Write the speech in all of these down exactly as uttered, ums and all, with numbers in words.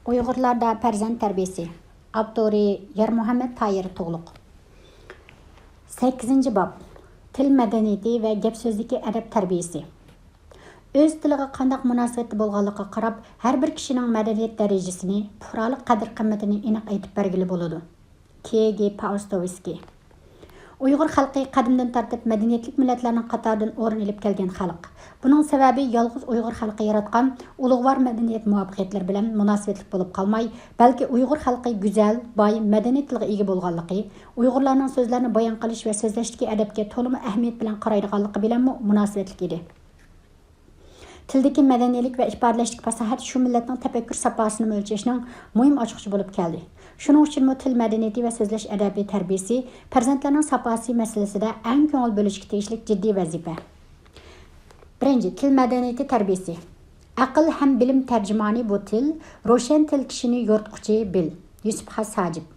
ئۇيغۇرلاردا پەرزەنت تەربىيىسى. ئاپتورى: يارمۇھەممەت تاھىر تۇغلۇق. سەككىزىنچى باب. تىل مەدەنىيىتى ۋە گەپ سۆزدىكى ئەدەپ تەربىيىسى. ئۆز تىلىغا قانداق مۇناسىۋەتتە بولغانلىقىغا قاراپ، ھەر بىر كىشىنىڭ مەدەنىيەت دەرىجىسىنى، پۇقرالىق قەدىر-قىممىتىنى ئېنىق ئېيتىپ بەرگىلى بولىدۇ. كېي گې پاۋستوۋسكىي. ئۇيغۇر خەلقى قەدىمدىن تارتىپ مەدەنىيەتلىك مىللەتلەرنىڭ قاتارىدىن ئورۇن ئېلىپ كەلگەن خەلق. بۇنىڭ سەۋەبى يالغۇز ئۇيغۇر خەلقى ياراتقان ئۇلۇغۋار مەدەنىيەت مۇۋەپپەقىيەتلىرى بىلەن مۇناسىۋەتلىك بولۇپ قالماي، بەلكى ئۇيغۇر خەلقى گۈزەل، باي مەدەنىي تىلغا ئىگە بولغانلىقى، ئۇيغۇرلارنىڭ سۆزلەرنى بايان قىلىش ۋە سۆزلەشتىكى ئەدەپكە تولىمۇ ئەھمىيەت بىلەن قارايدىغانلىقى بىلەنمۇ مۇناسىۋەتلىك ئىدى. تىلدىكى مەدەنىيلىك ۋە ئىپادىلەشتىكى پاساھەت شۇ مىللەتنىڭ تەپەككۇر ساپاسىنى ئۆلچەشنىڭ مۇھىم ئاچقۇچى بولۇپ كەلدى. شۇنىڭ ئۈچۈنمۇ تىل مەدەنىيىتى ۋە سۆزلەش ئەدەبى تەربىيىسى پەرزەنتلەرنىڭ ساپاسى مەسىلىسىدە ئەڭ كۆڭۈل بۆلۈشكە تېگىشلىك جىددىي ۋەزىپە. بىرىنچى، تىل مەدەنىيىتى تەربىيىسى. ئەقىل ھەم بىلىم تەرجىمانى بۇ تىل، روشەن تىل كىشىنى يورۇتقۇچى بىل. يۈسۈپ خاس ھاجىپ.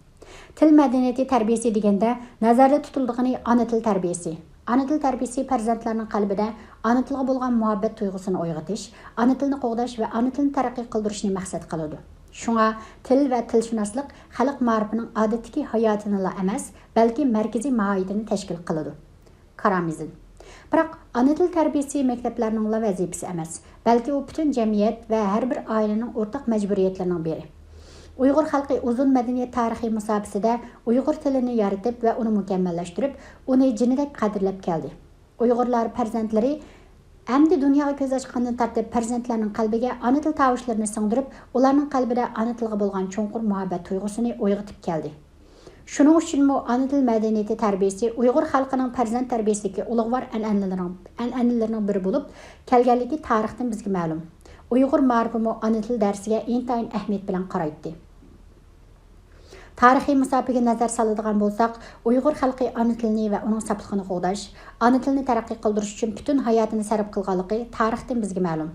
تىل مەدەنىيىتى تەربىيىسى دېگەندە نەزەردە تۇتۇلىدىغىنى ئانا تىل تەربىيىسى. ئانا تىل تەربىيىسى پەرزەنتلەرنىڭ قەلبىدە ئانا تىلغا بولغان مۇھەببەت تۇيغۇسىنى ئويغىتىش، ئانا تىلنى قوغداش ۋە ئانا تىلنى تەرەققىي قىلدۇرۇشنى مەقسەت قىلىدۇ. شۇڭا تىل ۋە تىلشۇناسلىق خەلق مائارىپىنىڭ ئادەتتىكى ھاياتىنىلا ئەمەس، بەلكى مەركىزىي ماھىيىتىنى تەشكىل قىلىدۇ. كارامىزىن. بىراق، ئانا تىل تەربىيىسى مەكتەپلەرنىڭلا ۋەزىپىسى ئەمەس، بەلكى ئۇ پۈتۈن جەمئىيەت ۋە ھەر بىر ئائىلىنىڭ ئورتاق مەجبۇرىيەتلىرىنىڭ بىرى. ئۇيغۇر خەلقى ئۇزۇن مەدەنىيەت تارىخىي مۇساپىسىدە ئۇيغۇر تىلىنى يارىتىپ ۋە ئۇنى مۇكەممەللەشتۈرۈپ، ئۇنى جېنىدەك قەدىرلەپ كەلدى. ئۇيغۇرلار پەرزەنتلىرى ئەمدى دۇنياغا كۆز ئاچقاندىن تارتىپ پەرزەنتلەرنىڭ قەلبىگە ئانا تىل تاۋۇشلىرىنى سىڭدۈرۈپ، ئۇلارنىڭ قەلبىدە ئانا تىلغا بولغان چوڭقۇر مۇھەببەت تۇيغۇسىنى ئويغىتىپ كەلدى. شۇنىڭ ئۈچۈنمۇ ئانا تىل مەدەنىيىتى تەربىيىسى ئۇيغۇر خەلقىنىڭ پەرزەنت تەربىيىسىدىكى ئۇلۇغۋار ئەنئەنىلىرىنىڭ، ئەنئەنىلىرىنىڭ بىرى بولۇپ كەلگەنلىكى تارىختىن بىزگە مەلۇم. ئۇيغۇر مائارىپىمۇ ئانا تىل دەرسىگە ئىنتايىن ئەھمىيەت بىلەن قارايتتى. تارىخىي مۇساپىگە نەزەر سالىدىغان بولساق، ئۇيغۇر خەلقى ئانا تىلىنى ۋە ئۇنىڭ ساپلىقىنى قوغداش، ئانا تىلنى تەرەققىي قىلدۇرۇش ئۈچۈن پۈتۈن ھاياتىنى سەرپ قىلغانلىقى تارىختىن بىزگە مەلۇم.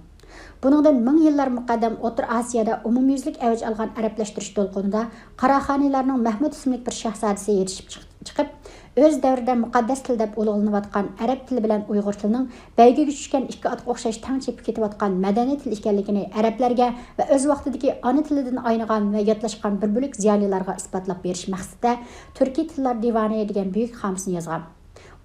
بۇنىڭدىن مىڭ يىللار مۇقەددەم ئوتتۇرا ئاسىيادا ئومۇميۈزلۈك ئەۋج ئالغان ئەرەبلەشتۈرۈش دولقۇنىدا قاراخانىيلارنىڭ مەھمۇد ئىسىملىك بىر شاھزادىسى يېتىشىپ چىق-، چىقىپ، ئۆز دەۋرىدە مۇقەددەس تىل دەپ ئۇلۇغلىنىۋاتقان ئەرەب تىلى بىلەن ئۇيغۇر تىلىنىڭ بەيگىگە چۈشكەن ئىككى ئاتقا ئوخشاش تەڭ چېپىپ كېتىۋاتقان مەدەنىي تىل ئىكەنلىكىنى ئەرەبلەرگە ۋە ئۆز ۋاقتىدىكى ئانا تىلىدىن ئاينىغان ۋە ياتلاشقان بىر بۆلەك زىيالىيلارغا ئىسپاتلاپ بېرىش مەقسىتىدە تۈركىي تىللار دىۋانى دېگەن بۈيۈك قامۇسنى يازغان.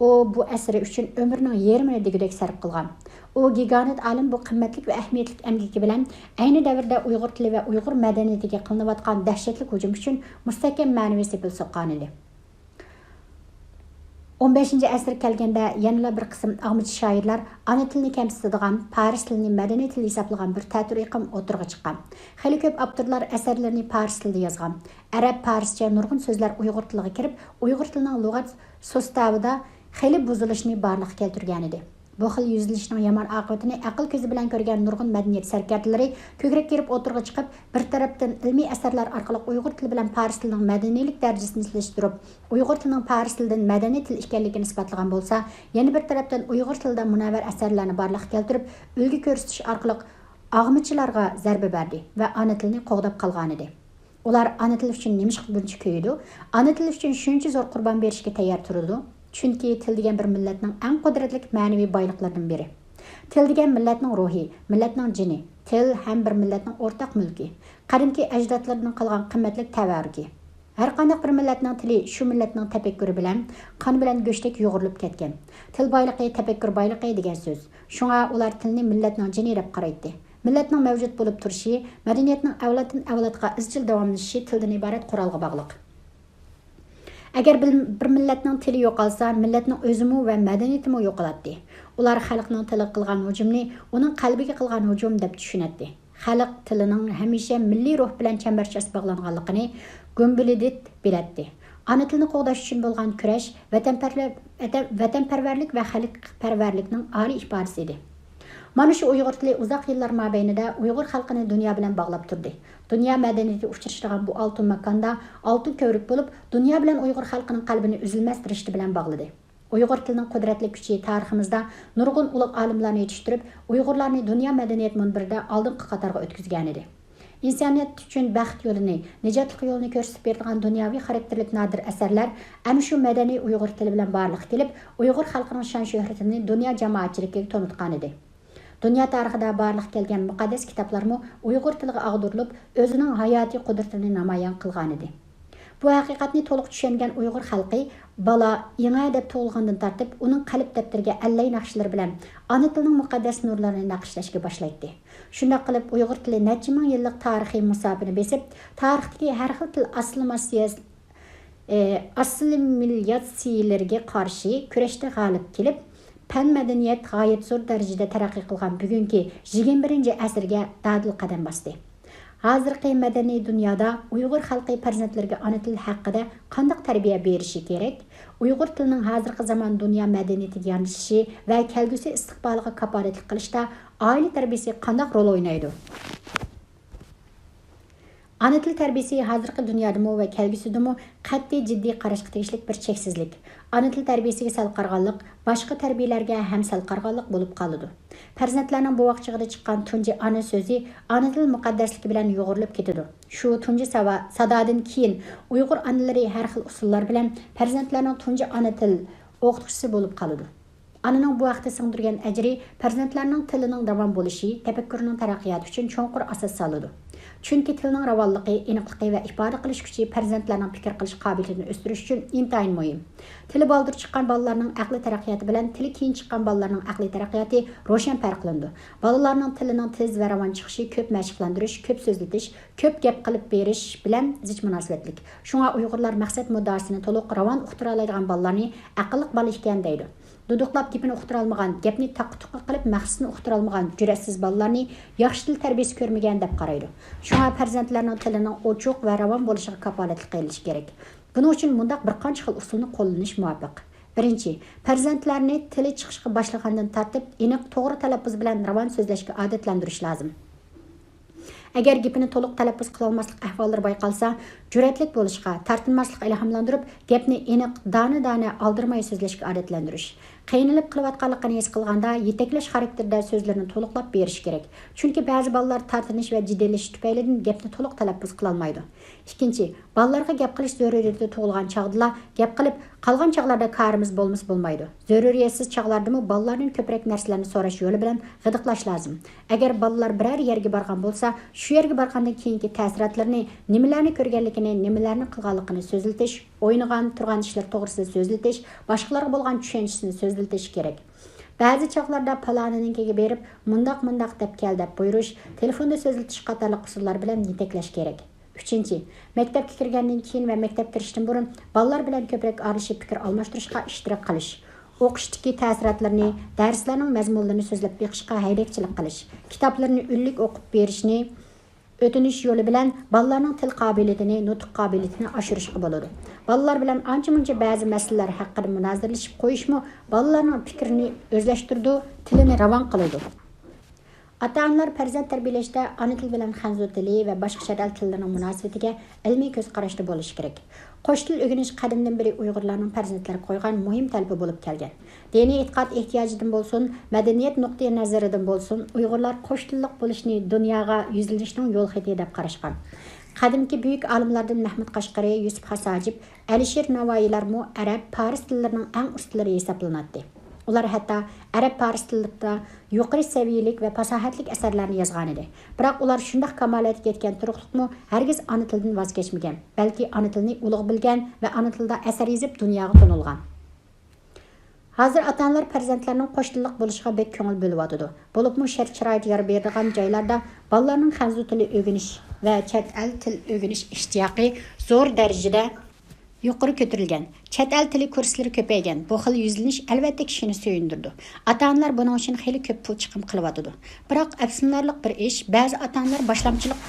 ئۇ بۇ ئەسىرى ئۈچۈن ئۆمرىنىڭ يېرىمىنى دېگۈدەك سەرپ قىلغان. ئۇ گىگانت ئالىم بۇ قىممەتلىك ۋە ئەھمىيەتلىك ئەمگىكى بىلەن ئەينى دەۋردە ئۇيغۇر تىلى ۋە ئۇيغۇر مەدەنىيىتىگە قىلىنىۋاتقان دەھشەتلىك ھۇجۇم ئۈچۈن مۇستەھكەم مەنىۋى سېپىل سوققانىدى. ئون بەشىنچى ئەسىرگە كەلگەندە يەنىلا بىر قىسىم ئاغمىچى شائىرلار ئانا تىلنى كەمسىتىدىغان، پارس تىلىنى مەدەنىي تىل ھېسابلىغان بىر تەتۈر ئېقىم ئوتتۇرىغا چىققان. خېلى كۆپ ئاپتورلار ئەسەرلىرىنى پارس تىلىدا يازغان. ئەرەب، پارسچە نۇرغۇن سۆزلەر ئۇيغۇر تىلىغا كىرىپ، ئۇيغۇر تىلىنىڭ لۇغەت سوستاۋىدا خېلى بۇزۇلۇشنى بارلىققا كەلتۈرگەنىدى. بۇ خىل يۈزلىنىشنىڭ يامان ئاقىۋىتىنى ئەقىل كۆزى بىلەن كۆرگەن نۇرغۇن مەدەنىيەت سەركەردىلىرى كۆكرەك كېرىپ ئوتتۇرىغا چىقىپ، بىر تەرەپتىن ئىلمىي ئەسەرلەر ئارقىلىق ئۇيغۇر تىلى بىلەن پارس تىلىنىڭ مەدەنىيلىك دەرىجىسىنى سېلىشتۇرۇپ، ئۇيغۇر تىلىنىڭ پارس تىلىدىن مەدەنىي تىل ئىكەنلىكىنى ئىسپاتلىغان بولسا، يەنە بىر تەرەپتىن ئۇيغۇر تىلىدا مۇنەۋۋەر ئەسەرلەرنى بارلىققا كەلتۈرۈپ، ئۈلگە كۆرسىتىش ئارقىلىق ئاغمىچىلارغا زەربە بەردى ۋە ئانا تىلىنى قوغداپ قالغانىدى. ئۇلار ئانا تىل ئۈچۈن نېمىشقا بۇنچە كۆيىدۇ؟ ئانا تىل ئۈچۈن شۇنچە زور قۇربان بېرىشكە تەييار تۇرىدۇ؟ چۈنكى تىل دېگەن بىر مىللەتنىڭ ئەڭ قۇدرەتلىك مەنىۋى بايلىقلىرىدىن بىرى. تىل دېگەن مىللەتنىڭ روھى، مىللەتنىڭ جېنى. تىل ھەم بىر مىللەتنىڭ ئورتاق مۈلكى، قەدىمكى ئەجدادلىرىدىن قالغان قىممەتلىك تەۋەررۈكى. ھەرقانداق بىر مىللەتنىڭ تىلى شۇ مىللەتنىڭ تەپەككۇرى بىلەن، قان بىلەن گۆشتەك يۇغۇرۇلۇپ كەتكەن. تىل بايلىقى تەپەككۇر بايلىقى دېگەن سۆز. شۇڭا ئۇلار تىلنى مىللەتنىڭ جېنى دەپ قارايتتى. مىللەتنىڭ مەۋجۇت بولۇپ تۇرۇشى، مەدەنىيەتنىڭ ئەۋلادتىن ئەۋلادقا ئىزچىل داۋاملىشىشى تىلدىن ئىبارەت قورالغا باغلىق. ئەگەر بىر، بىر مىللەتنىڭ تىلى يوقالسا، مىللەتنىڭ ئۆزىمۇ ۋە مەدەنىيىتىمۇ يوقىلاتتى. ئۇلار خەلقنىڭ تىلىغا قىلغان ھۇجۇمنى ئۇنىڭ قەلبىگە قىلغان ھۇجۇم دەپ چۈشىنەتتى. خەلق تىلىنىڭ ھەمىشە مىللىي روھ بىلەن چەمبەرچاس باغلانغانلىقىنى گومبلىدىت بىلەتتى. ئانا تىلنى قوغداش ئۈچۈن بولغان كۈرەش ۋەتەنپەرۋەر-، ۋەتەن-، ۋەتەنپەرۋەرلىك ۋە خەلقپەرۋەرلىكنىڭ ئالىي ئىپادىسى ئىدى. مانا شۇ ئۇيغۇر تىلى ئۇزاق يىللار مابەينىدە ئۇيغۇر خەلقىنى دۇنيا بىلەن باغلاپ تۇردى. دۇنيا مەدەنىيىتى ئۇچرىشىدىغان بۇ ئالتۇن ماكاندا ئالتۇن كۆۋرۈك بولۇپ، دۇنيا بىلەن ئۇيغۇر خەلقىنىڭ قەلبىنى ئۈزۈلمەس رىشتە بىلەن باغلىدى. ئۇيغۇر تىلىنىڭ قۇدرەتلىك كۈچى تارىخىمىزدا نۇرغۇن ئۇلۇغ ئالىملارنى يېتىشتۈرۈپ، ئۇيغۇرلارنى دۇنيا مەدەنىيەت مۇنبىرىدە ئالدىنقى قاتارغا ئۆتكۈزگەنىدى. ئىنسانىيەت ئۈچۈن بەخت يولىنى، نىجاتلىق يولىنى كۆرسىتىپ بېرىدىغان دۇنياۋى خاراكتېرلىك نادىر ئەسەرلەر ئەنە شۇ مەدەنىي ئۇيغۇر تىلى بىلەن بارلىققا كېلىپ، ئۇيغۇر خەلقىنىڭ شان-شۆھرىتىنى دۇنيا جامائەتچىلىكىگە تونۇتقانىدى. دۇنيا تارىخىدا بارلىققا كەلگەن مۇقەددەس كىتابلارمۇ ئۇيغۇر تىلىغا ئاغدۇرۇلۇپ، ئۆزىنىڭ ھاياتىي قۇدرىتىنى نامايان قىلغانىدى. بۇ ھەقىقەتنى تولۇق چۈشەنگەن ئۇيغۇر خەلقى، بالا يېڭى دەپ تۇغۇلغاندىن تارتىپ، ئۇنىڭ قەلب دەپتىرىگە ئەللەي ناخشىلىرى بىلەن ئانا تىلنىڭ مۇقەددەس نۇرلىرىنى نەقىشلەشكە باشلايتتى. شۇنداق قىلىپ، ئۇيغۇر تىلى نەچچە مىڭ يىللىق تارىخىي مۇساپىنى بېسىپ، تارىختىكى ھەر خىل تىل ئاسسىمىلياتسىيە-، ئاسسىمىلياتسىيەلىرىگە قارشى كۈرەشتە غالىب كېلىپ، پەن مەدەنىيەت غايەت زور دەرىجىدە تەرەققىي قىلغان بۈگۈنكى يىگىرمە بىرىنچى ئەسىرگە دادىل قەدەم باستى. ھازىرقى مەدەنىي دۇنيادا ئۇيغۇر خەلقى پەرزەنتلىرىگە ئانا تىل ھەققىدە قانداق تەربىيە بېرىشى كېرەك؟ ئۇيغۇر تىلىنىڭ ھازىرقى زامان دۇنيا مەدەنىيىتىگە ياندىشىشى ۋە كەلگۈسى ئىستىقبالىغا كاپالەتلىك قىلىشتا ئائىلە تەربىيەسى قانداق رول ئوينايدۇ؟ ئانا تىل تەربىيەسى ھازىرقى دۇنيادىمۇ ۋە كەلگۈسىدىمۇ قەتئىي جىددىي قاراشقا تېگىشلىك بىر چەكسىزلىك. ئانا تىل تەربىيەسىگە سەل قارىغانلىق باشقا تەربىيەلەرگە ھەم سەل قارىغانلىق بولۇپ قالىدۇ. پەرزەنتلەرنىڭ بوۋاق چېغىدا چىققان تۇنجى ئانا سۆزى ئانا تىل مۇقەددەسلىكى بىلەن يۇغۇرۇلۇپ كېتىدۇ. شۇ تۇنجى ساۋا-، سادادىن كېيىن ئۇيغۇر ئانىلىرى ھەر خىل ئۇسۇللار بىلەن پەرزەنتلەرنىڭ تۇنجى ئانا تىل ئوقۇتقۇچىسى بولۇپ قالىدۇ. ئانىنىڭ بۇ ھەقتە سىڭدۈرگەن ئەجرى پەرزەنتلەرنىڭ تىلىنىڭ داۋام بولۇشى، تەپەككۇرىنىڭ تەرەققىياتى ئۈچۈن چوڭقۇر ئاساس سالىدۇ. چۈنكى تىلنىڭ راۋانلىقى، ئېنىقلىقى ۋە ئىپادە قىلىش كۈچى پەرزەنتلەرنىڭ پىكىر قىلىش قابىلىيىتىنى ئۆستۈرۈش ئۈچۈن ئىنتايىن مۇھىم. تىلى بالدۇر چىققان بالىلارنىڭ ئەقلىي تەرەققىياتى بىلەن تىلى كېيىن چىققان بالىلارنىڭ ئەقلىي تەرەققىياتى روشەن پەرقلىنىدۇ. بالىلارنىڭ تىلىنىڭ تېز ۋە راۋان چىقىشى كۆپ مەشىقلەندۈرۈش، كۆپ سۆزلىتىش، كۆپ گەپ قىلىپ بېرىش بىلەن زىچ مۇناسىۋەتلىك. شۇڭا ئۇيغۇرلار مەقسەت مۇددىئاسىنى تولۇق، راۋان ئۇقتۇرالايدىغان بالىلارنى ئەقىللىق بالا ئىكەن دەيدۇ. دۇدۇقلاپ گېپىنى ئۇقتۇرالمىغان، گەپنى تاققا-تۇققا قىلىپ مەقسىتىنى ئۇقتۇرالمىغان جۈرئەتسىز بالىلارنى ياخشى تىل تەربىيەسى كۆرمىگەن دەپ قارايدۇ. شۇڭا پەرزەنتلەرنىڭ تىلىنىڭ ئوچۇق ۋە راۋان بولۇشىغا كاپالەتلىك قىلىش كېرەك. بۇنىڭ ئۈچۈن مۇنداق بىر قانچە خىل ئۇسۇلنى قوللىنىش مۇۋاپىق. بىرىنچى، پەرزەنتلەرنى تىلى چىقىشقا باشلىغاندىن تارتىپ ئېنىق، توغرا تەلەپپۇز بىلەن راۋان سۆزلەشكە ئادەتلەندۈرۈش لازىم. ئەگەر گېپىنى تولۇق تەلەپپۇز قىلالماسلىق ئەھۋاللىرى بايقالسا، جۈرئەتلىك بولۇشقا، تارتىنماسلىققا ئىلھاملاندۇرۇپ، گەپنى ئېنىق، دانە-دانە، ئالدىرىماي سۆزلەشكە ئادەتلەندۈرۈش. قىينىلىپ قىلىۋاتقانلىقىنى ھېس قىلغاندا، يېتەكلەش خاراكتېرىدە سۆزلىرىنى تولۇقلاپ بېرىش كېرەك. چۈنكى بەزى بالىلار تارتىنىش ۋە جىددىيلىشىش تۈپەيلىدىن گەپنى تولۇق تەلەپپۇز قىلالمايدۇ. ئىككىنچى، بالىلارغا گەپ قىلىش زۆرۈرىيىتى تۇغۇلغان چاغدىلا گەپ قىلىپ، قالغان چاغلاردا كارىمىز بولمىسا بولمايدۇ. زۆرۈرىيەتسىز چاغلاردىمۇ بالىلاردىن كۆپرەك نەرسىلەرنى سوراش يولى بىلەن غىدىقلاش لازىم. ئەگەر بالىلار بىرەر يەرگە بارغان بولسا، شۇ يەرگە بارغاندىن كېيىنكى تەسىراتلىرىنى، نېمىلەرنى كۆرگەنلىكىنى، نېمىلەرنى قىلغانلىقىنى سۆزلىتىش، ئوينىغان، تۇرغان ئىشلىرى توغرىسىدا سۆزلىتىش، باشقىلارغا بولغان چۈشەنچىسىنى سۆزلىتىش كېرەك. بەزى چاغلاردا پالانىنىڭكىگە بېرىپ، مۇنداق، مۇنداق دەپ كەل دەپ بۇيرۇش، تېلېفوندا سۆزلىتىش قاتارلىق ئۇسۇللار بىلەن يېتەكلەش كېرەك. ئۈچىنچى، مەكتەپكە كىرگەندىن كېيىن ۋە مەكتەپكە كىرىشتىن بۇرۇن بالىلار بىلەن كۆپرەك ئارىلىشىپ پىكىر ئالماشتۇرۇشقا ئىشتىراك قىلىش. ئوقۇشتىكى تەسىراتلىرىنى، دەرسلەرنىڭ مەزمۇنلىرىنى سۆزلەپ بېقىشقا ھەيدەكچىلىك قىلىش. كىتابلىرىنى ئۈنلۈك ئوقۇپ بېرىشنى ئۆتۈنۈش يولى بىلەن بالىلارنىڭ تىل قابىلىيىتىنى، نۇتۇق قابىلىيىتىنى ئاشۇرۇشقا بولىدۇ. بالىلار بىلەن ئانچە-مۇنچە بەزى مەسىلىلەر ھەققىدە مۇنازىرىلىشىپ قويۇشمۇ بالىلارنىڭ پىكرىنى ئۆزلەشتۈرىدۇ، تىلىنى راۋان قىلىدۇ. ئاتا-ئانىلار پەرزەنت تەربىيەلەشتە ئانا تىل بىلەن خەنزۇ تىلى ۋە باشقا چەت ئەل تىللىرىنىڭ مۇناسىۋىتىگە ئىلمىي كۆز قاراشتا بولۇشى كېرەك. قوش تىل ئۆگىنىش قەدىمدىن بېرى ئۇيغۇرلارنىڭ پەرزەنتلەرگە قويغان مۇھىم تەلىپى بولۇپ كەلگەن. دىنىي ئېتىقاد ئېھتىياجىدىن بولسۇن، مەدەنىيەت نۇقتىئىنەزىرىدىن بولسۇن، ئۇيغۇرلار قوش تىللىق بولۇشنى دۇنياغا يۈزلىنىشنىڭ يول خېتى دەپ قاراشقان. قەدىمكى بۈيۈك ئالىملاردىن مەھمۇد قەشقىرى، يۈسۈپ خاس ھاجىپ، ئەلىشىر ناۋايىلارمۇ ئەرەب، پارس تىللىرىنىڭ ئەڭ ئۇستىلىرى ھېسابلىناتتى. ئۇلار ھەتتا ئەرەب، پارس تىللىرىدا يۇقىرى سەۋىيەلىك ۋە پاساھەتلىك ئەسەرلەرنى يازغانىدى. بىراق ئۇلار شۇنداق كامالەتكە يەتكەن تۇرۇقلۇقمۇ ھەرگىز ئانا تىلدىن ۋاز كەچمىگەن، بەلكى ئانا تىلنى ئۇلۇغ بىلگەن ۋە ئانا تىلدا ئەسەر يېزىپ دۇنياغا تونۇلغان. ھازىر ئاتا-ئانىلار پەرزەنتلەرنىڭ قوش تىللىق بولۇشىغا بەك كۆڭۈل بۆلۈۋاتىدۇ. بولۇپمۇ شەرت-شارائىت يار بېرىدىغان جايلاردا بالىلارنىڭ خەنزۇ تىلى ئۆگىنىش ۋە چەت ئەل تىل ئۆگىنىش ئىشتىياقى زور دەرىجىدە يۇقىرى كۆتۈرۈلگەن. چەت ئەل تىلى كۇرسلىرى كۆپەيگەن. بۇ خىل يۈزلىنىش ئەلۋەتتە كىشىنى سۆيۈندۈرىدۇ. ئاتا-ئانىلار بۇنىڭ ئۈچۈن خېلى كۆپ پۇل چىقىم قىلىۋاتىدۇ. بىراق ئەپسۇسلىنارلىق بىر ئىش، بەزى ئاتا-ئانىلار باشلامچىلىق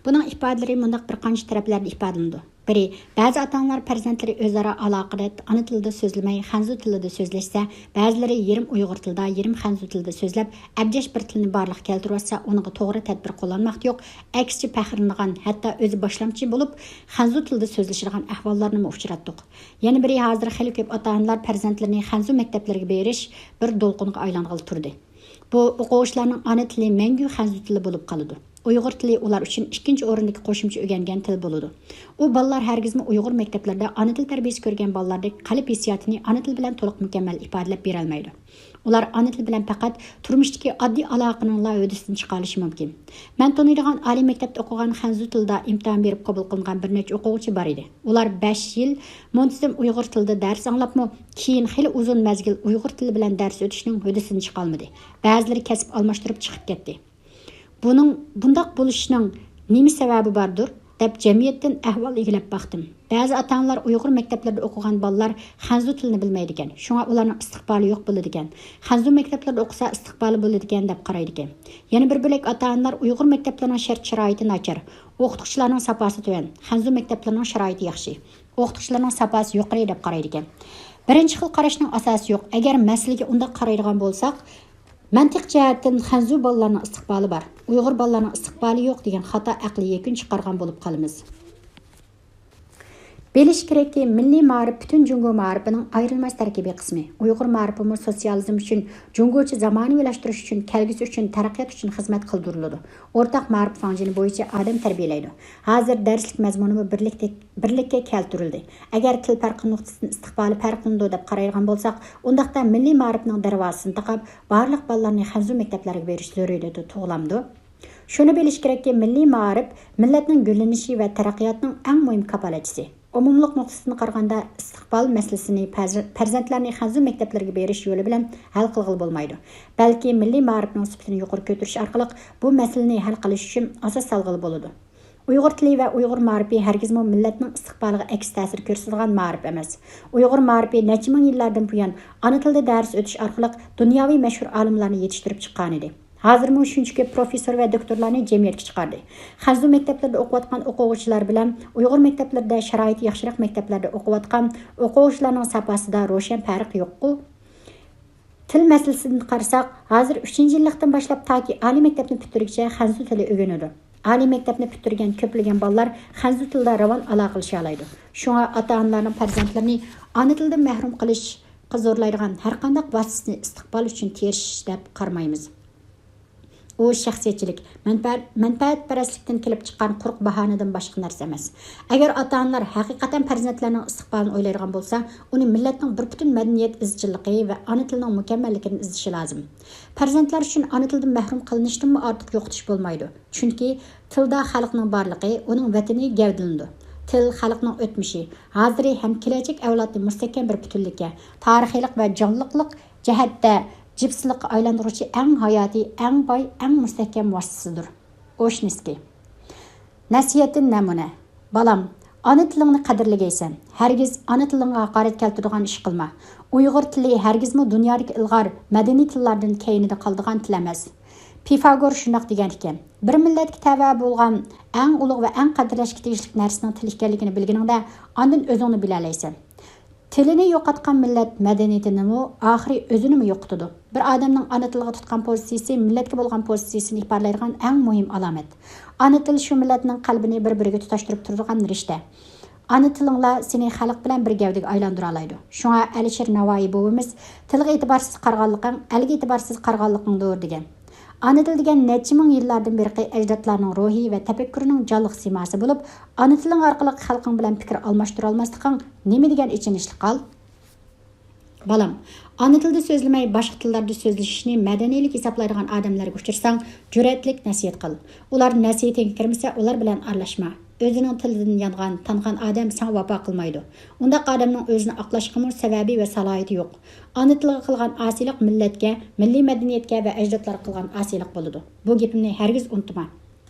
بۇنىڭ ئىپادىلىرى مۇنداق بىر قانچە تەرەپلەردە ئىپادىلىنىدۇ. بىرى، بەزى ئاتا-ئانىلار پەرزەنتلىرى ئۆزئارا ئالاقىدە ئانا تىلىدا سۆزلىمەي، خەنزۇ تىلىدا سۆزلەشسە، بەزىلىرى يېرىم ئۇيغۇر تىلىدا، يېرىم خەنزۇ تىلىدا سۆزلەپ، ئەبجەش بىر تىلنى بارلىققا كەلتۈرۈۋاتسا، ئۇنىڭغا توغرا تەدبىر قوللانماقتا يوق، ئەكسىچە پەخىرلىنىدىغان، ھەتتا ئۆزى باشلامچى بولۇپ، خەنزۇ تىلىدا سۆزلىشىدىغان ئەھۋاللارنىمۇ ئۇچراتتۇق. يەنە بىرى، ھازىر خېلى كۆپ ئاتا-ئانىلار پەرزەنتلىرىنى خەنزۇ مەكتەپلىرىگە بېرىش بىر دولقۇنغا ئايلانغىلى تۇردى. بۇ ئوقۇغۇچىلارنىڭ ئانا تىلى مەڭگۈ خەنزۇ تىلى بولۇپ قالىدۇ. ئۇيغۇر تىلى ئۇلار ئۈچۈن ئىككىنچى ئورۇندىكى قوشۇمچە ئۆگەنگەن تىل بولىدۇ. ئۇ بالىلار ھەرگىزمۇ ئۇيغۇر مەكتەپلىرىدە ئانا تىل تەربىيەسى كۆرگەن بالىلاردەك قەلب ھېسسىياتىنى ئانا تىل بىلەن تولۇق مۇكەممەل ئىپادىلەپ بېرەلمەيدۇ. ئۇلار ئانا تىل بىلەن پەقەت تۇرمۇشتىكى ئاددىي ئالاقىنىڭلا ھۆددىسىدىن چىقالىشى مۇمكىن. مەن تونۇيدىغان ئالىي مەكتەپتە ئوقۇغان خەنزۇ تىلىدا ئىمتىھان بېرىپ قوبۇل قىلىنغان بىر نەچچە ئوقۇغۇچى بار ئىدى. ئۇلار بەش يىل مۇنتىزىم ئۇيغۇر تىلىدا دەرس ئاڭلاپمۇ، كېيىن خېلى ئۇزۇن مەزگىل ئۇيغۇر تىلى بىلەن دەرس ئۆتۈشنىڭ ھۆددىسىدىن چىقالمىدى. بەزىلىرى كەسىپ ئالماشتۇرۇپ چىقىپ كەتتى. بۇنىڭ، بۇنداق بولۇشىنىڭ نېمە سەۋەبى باردۇر؟ دەپ جەمئىيەتتىن ئەھۋال ئىگىلەپ باقتىم. بەزى ئاتا-ئانىلار ئۇيغۇر مەكتەپلىرىدە ئوقۇغان بالىلار خەنزۇ تىلىنى بىلمەيدىكەن، شۇڭا ئۇلارنىڭ ئىستىقبالى يوق بولىدىكەن، خەنزۇ مەكتەپلىرىدە ئوقۇسا ئىستىقبالى بولىدىكەن دەپ قارايدىكەن. يەنە بىر بۆلەك ئاتا-ئانىلار ئۇيغۇر مەكتەپلىرىنىڭ شەرت-شارائىتى ناچار، ئوقۇتقۇچىلارنىڭ ساپاسى تۆۋەن، خەنزۇ مەكتەپلىرىنىڭ شارائىتى ياخشى، ئوقۇتقۇچىلارنىڭ ساپاسى يۇقىرى دەپ قارايدىكەن. بىرىنچى خىل قاراشنىڭ ئاساسى يوق. ئەگەر مەسىلىگە ئۇنداق قارايدىغان بولساق، مەنتىق جەھەتتىن خەنزۇ بالىلارنىڭ ئىستىقبالى بار، ئۇيغۇر بالىلارنىڭ ئىستىقبالى يوق دېگەن خاتا ئەقلىي يەكۈن چىقارغان بولۇپ قالىمىز. بىلىش كېرەككى، مىللىي مائارىپ پۈتۈن جۇڭگو مائارىپىنىڭ ئايرىلماس تەركىبىي قىسمى. ئۇيغۇر مائارىپىمۇ سوتسىيالىزم ئۈچۈن، جۇڭگوچە زامانىۋىلاشتۇرۇش ئۈچۈن، كەلگۈسى ئۈچۈن، تەرەققىيات ئۈچۈن خىزمەت قىلدۇرۇلىدۇ. ئورتاق مائارىپ فاڭجېنى بويىچە ئادەم تەربىيەلەيدۇ. ھازىر دەرسلىك مەزمۇنىمۇ بىرلىكتە، بىرلىككە كەلتۈرۈلدى. ئەگەر تىل پەرقى نۇقتىسىدىن ئىستىقبالى پەرقلىنىدۇ دەپ قارايدىغان بولساق، ئۇنداقتا مىللىي مائارىپنىڭ دەرۋازىسىنى تاقاپ، بارلىق بالىلارنى خەنزۇ مەكتەپلەرگە بېرىش زۆرۈرىيىتى تۇغۇلامدۇ؟ شۇنى بىلىش كېرەككى، مىللىي مائارىپ مىللەتنىڭ گۈللىنىشى ۋە تەرەققىياتىنىڭ ئەڭ مۇھىم كاپالەتچىسى. ئومۇملۇق نۇقتىسىدىن قارىغاندا، ئىستىقبال مەسىلىسىنى پەرز-، پەرزەنتلەرنى خەنزۇ مەكتەپلىرىگە بېرىش يولى بىلەن ھەل قىلغىلى بولمايدۇ. بەلكى مىللىي مائارىپنىڭ سۈپىتىنى يۇقىرى كۆتۈرۈش ئارقىلىق بۇ مەسىلىنى ھەل قىلىش ئۈچۈن ئاساس سالغىلى بولىدۇ. ئۇيغۇر تىلى ۋە ئۇيغۇر مائارىپى ھەرگىزمۇ مىللەتنىڭ ئىستىقبالىغا ئەكس تەسىر كۆرسىتىدىغان مائارىپ ئەمەس. ئۇيغۇر مائارىپى نەچچە مىڭ يىللاردىن بۇيان ئانا تىلدا دەرس ئۆتۈش ئارقىلىق دۇنياۋى مەشھۇر ئالىملارنى يېتىشتۈرۈپ چىققانىدى. ھازىرمۇ شۇنچە كۆپ پروفېسسور ۋە دوكتورلارنى جەمئىيەتكە چىقاردى. خەنزۇ مەكتەپلىرىدە ئوقۇۋاتقان ئوقۇغۇچىلار بىلەن ئۇيغۇر مەكتەپلىرىدە شارائىتى ياخشىراق مەكتەپلەردە ئوقۇۋاتقان ئوقۇغۇچىلارنىڭ ساپاسىدا روشەن پەرق يوققۇ. تىل مەسىلىسىدىن قارىساق، ھازىر ئۈچىنچى يىللىقتىن باشلاپ تاكى ئالىي مەكتەپنى پۈتتۈرگۈچە خەنزۇ تىلى ئۆگىنىدۇ. ئالىي مەكتەپنى پۈتتۈرگەن كۆپلىگەن بالىلار خەنزۇ تىلىدا راۋان ئالاقىلىشالايدۇ. شۇڭا ئاتا-ئانىلارنىڭ پەرزەنتلىرىنى ئانا تىلدىن مەھرۇم قىلىشقا زورلايدىغان ھەرقانداق ۋاسىتىنى ئىستىقبال ئۈچۈن تىرىشىش دەپ قارىمايمىز. ئۇ شەخسىيەتچىلىك، مەنپە-، مەنپەئەتپەرەسلىكتىن كېلىپ چىققان قۇرۇق باھانىدىن باشقا نەرسە ئەمەس. ئەگەر ئاتا-ئانىلار ھەقىقەتەن پەرزەنتلەرنىڭ ئىستىقبالىنى ئويلايدىغان بولسا، ئۇنى مىللەتنىڭ بىر پۈتۈن مەدەنىيەت ئىزچىللىقى ۋە ئانا تىلىنىڭ مۇكەممەللىكىدىن ئىزدىشى لازىم. پەرزەنتلەر ئۈچۈن ئانا تىلدىن مەھرۇم قىلىنىشتىنمۇ ئارتۇق يوقىتىش بولمايدۇ. چۈنكى تىلدا خەلقنىڭ بارلىقى، ئۇنىڭ ۋەتىنى گەۋدىلىنىدۇ. تىل خەلقنىڭ ئۆتمۈشى، ھازىرى ھەم كېلەچەك ئەۋلادنى مۇستەھكەم بىر پۈتۈنلۈككە، تارىخىيلىق ۋە جانلىقلىق جەھەتتە جىپسىلىققا ئايلاندۇرغۇچى ئەڭ ھاياتىي، ئەڭ باي، ئەڭ مۇستەھكەم ۋاسىتىسىدۇر. ئوشنىسكىي. نەسىھەتتىن نەمۇنە. بالام، ئانا تىلىڭنى قەدىرلىگەيسەن. ھەرگىز ئانا تىلىڭغا ھاقارەت كەلتۈرىدىغان ئىش قىلما. ئۇيغۇر تىلى ھەرگىزمۇ دۇنيادىكى ئىلغار مەدەنىي تىللاردىن كەينىدە قالىدىغان تىل ئەمەس. پىفاگور شۇنداق دېگەن ئىكەن، بىر مىللەتكە تەۋە بولغان ئەڭ ئۇلۇغ ۋە ئەڭ قەدىرلەشكە تېگىشلىك نەرسىنىڭ تىل ئىكەنلىكىنى بىلگىنىڭدە، ئاندىن ئۆزۈڭنى بىلەلەيسەن. تىلىنى يوقاتقان مىللەت مەدەنىيىتىنىمۇ، ئاخىرى ئۆزىنىمۇ يوقىتىدۇ. بىر ئادەمنىڭ ئانا تىلىغا تۇتقان پوزىتسىيىسى مىللەتكە بولغان پوزىتسىيىسىنى ئىپادىلەيدىغان ئەڭ مۇھىم ئالامەت. ئانا تىل شۇ مىللەتنىڭ قەلبىنى بىر-بىرىگە تۇتاشتۇرۇپ تۇرىدىغان رىشتە. ئانا تىلىڭلا سېنى خەلق بىلەن بىر گەۋدىگە ئايلاندۇرالايدۇ. شۇڭا ئەلىشىر ناۋايى بوۋىمىز، «تىلغا ئېتىبارسىز قارىغانلىقىڭ، ئەلگە ئېتىبارسىز قارىغانلىقىڭدۇر» دېگەن. ئانا تىل دېگەن نەچچە مىڭ يىللاردىن بېرىقى ئەجدادلارنىڭ روھى ۋە تەپەككۇرىنىڭ جانلىق سىيماسى بولۇپ، ئانا تىلىڭ ئارقىلىق خەلقىڭ بىلەن پىكىر ئالماشتۇرالماسلىقىڭ نېمە دېگەن ئېچىنىشلىق ھال؟ بالام، ئانا تىلدا سۆزلىمەي، باشقا تىللاردا سۆزلىشىشنى مەدەنىيلىك ھېسابلايدىغان ئادەملەرگە ئۇچرىساڭ، جۈرئەتلىك نەسىھەت قىل. ئۇلار نەسىھىتىڭگە كىرمىسە، ئۇلار بىلەن ئارىلاشما. ئۆزىنىڭ تىلىدىن يانغان، تانغان ئادەم ساڭا ۋاپا قىلمايدۇ. ئۇنداق ئادەمنىڭ ئۆزىنى ئاقلاشقىمۇ سەۋەبى ۋە سالاھىيىتى يوق. ئانا تىلىغا قىلغان ئاسىيلىق مىللەتكە، مىللىي مەدەنىيەتكە ۋە ئەجدادلارغا قىلغان ئاسىيلىق بولىدۇ. بۇ گېپىمنى ھەرگىز ئۇنتۇما.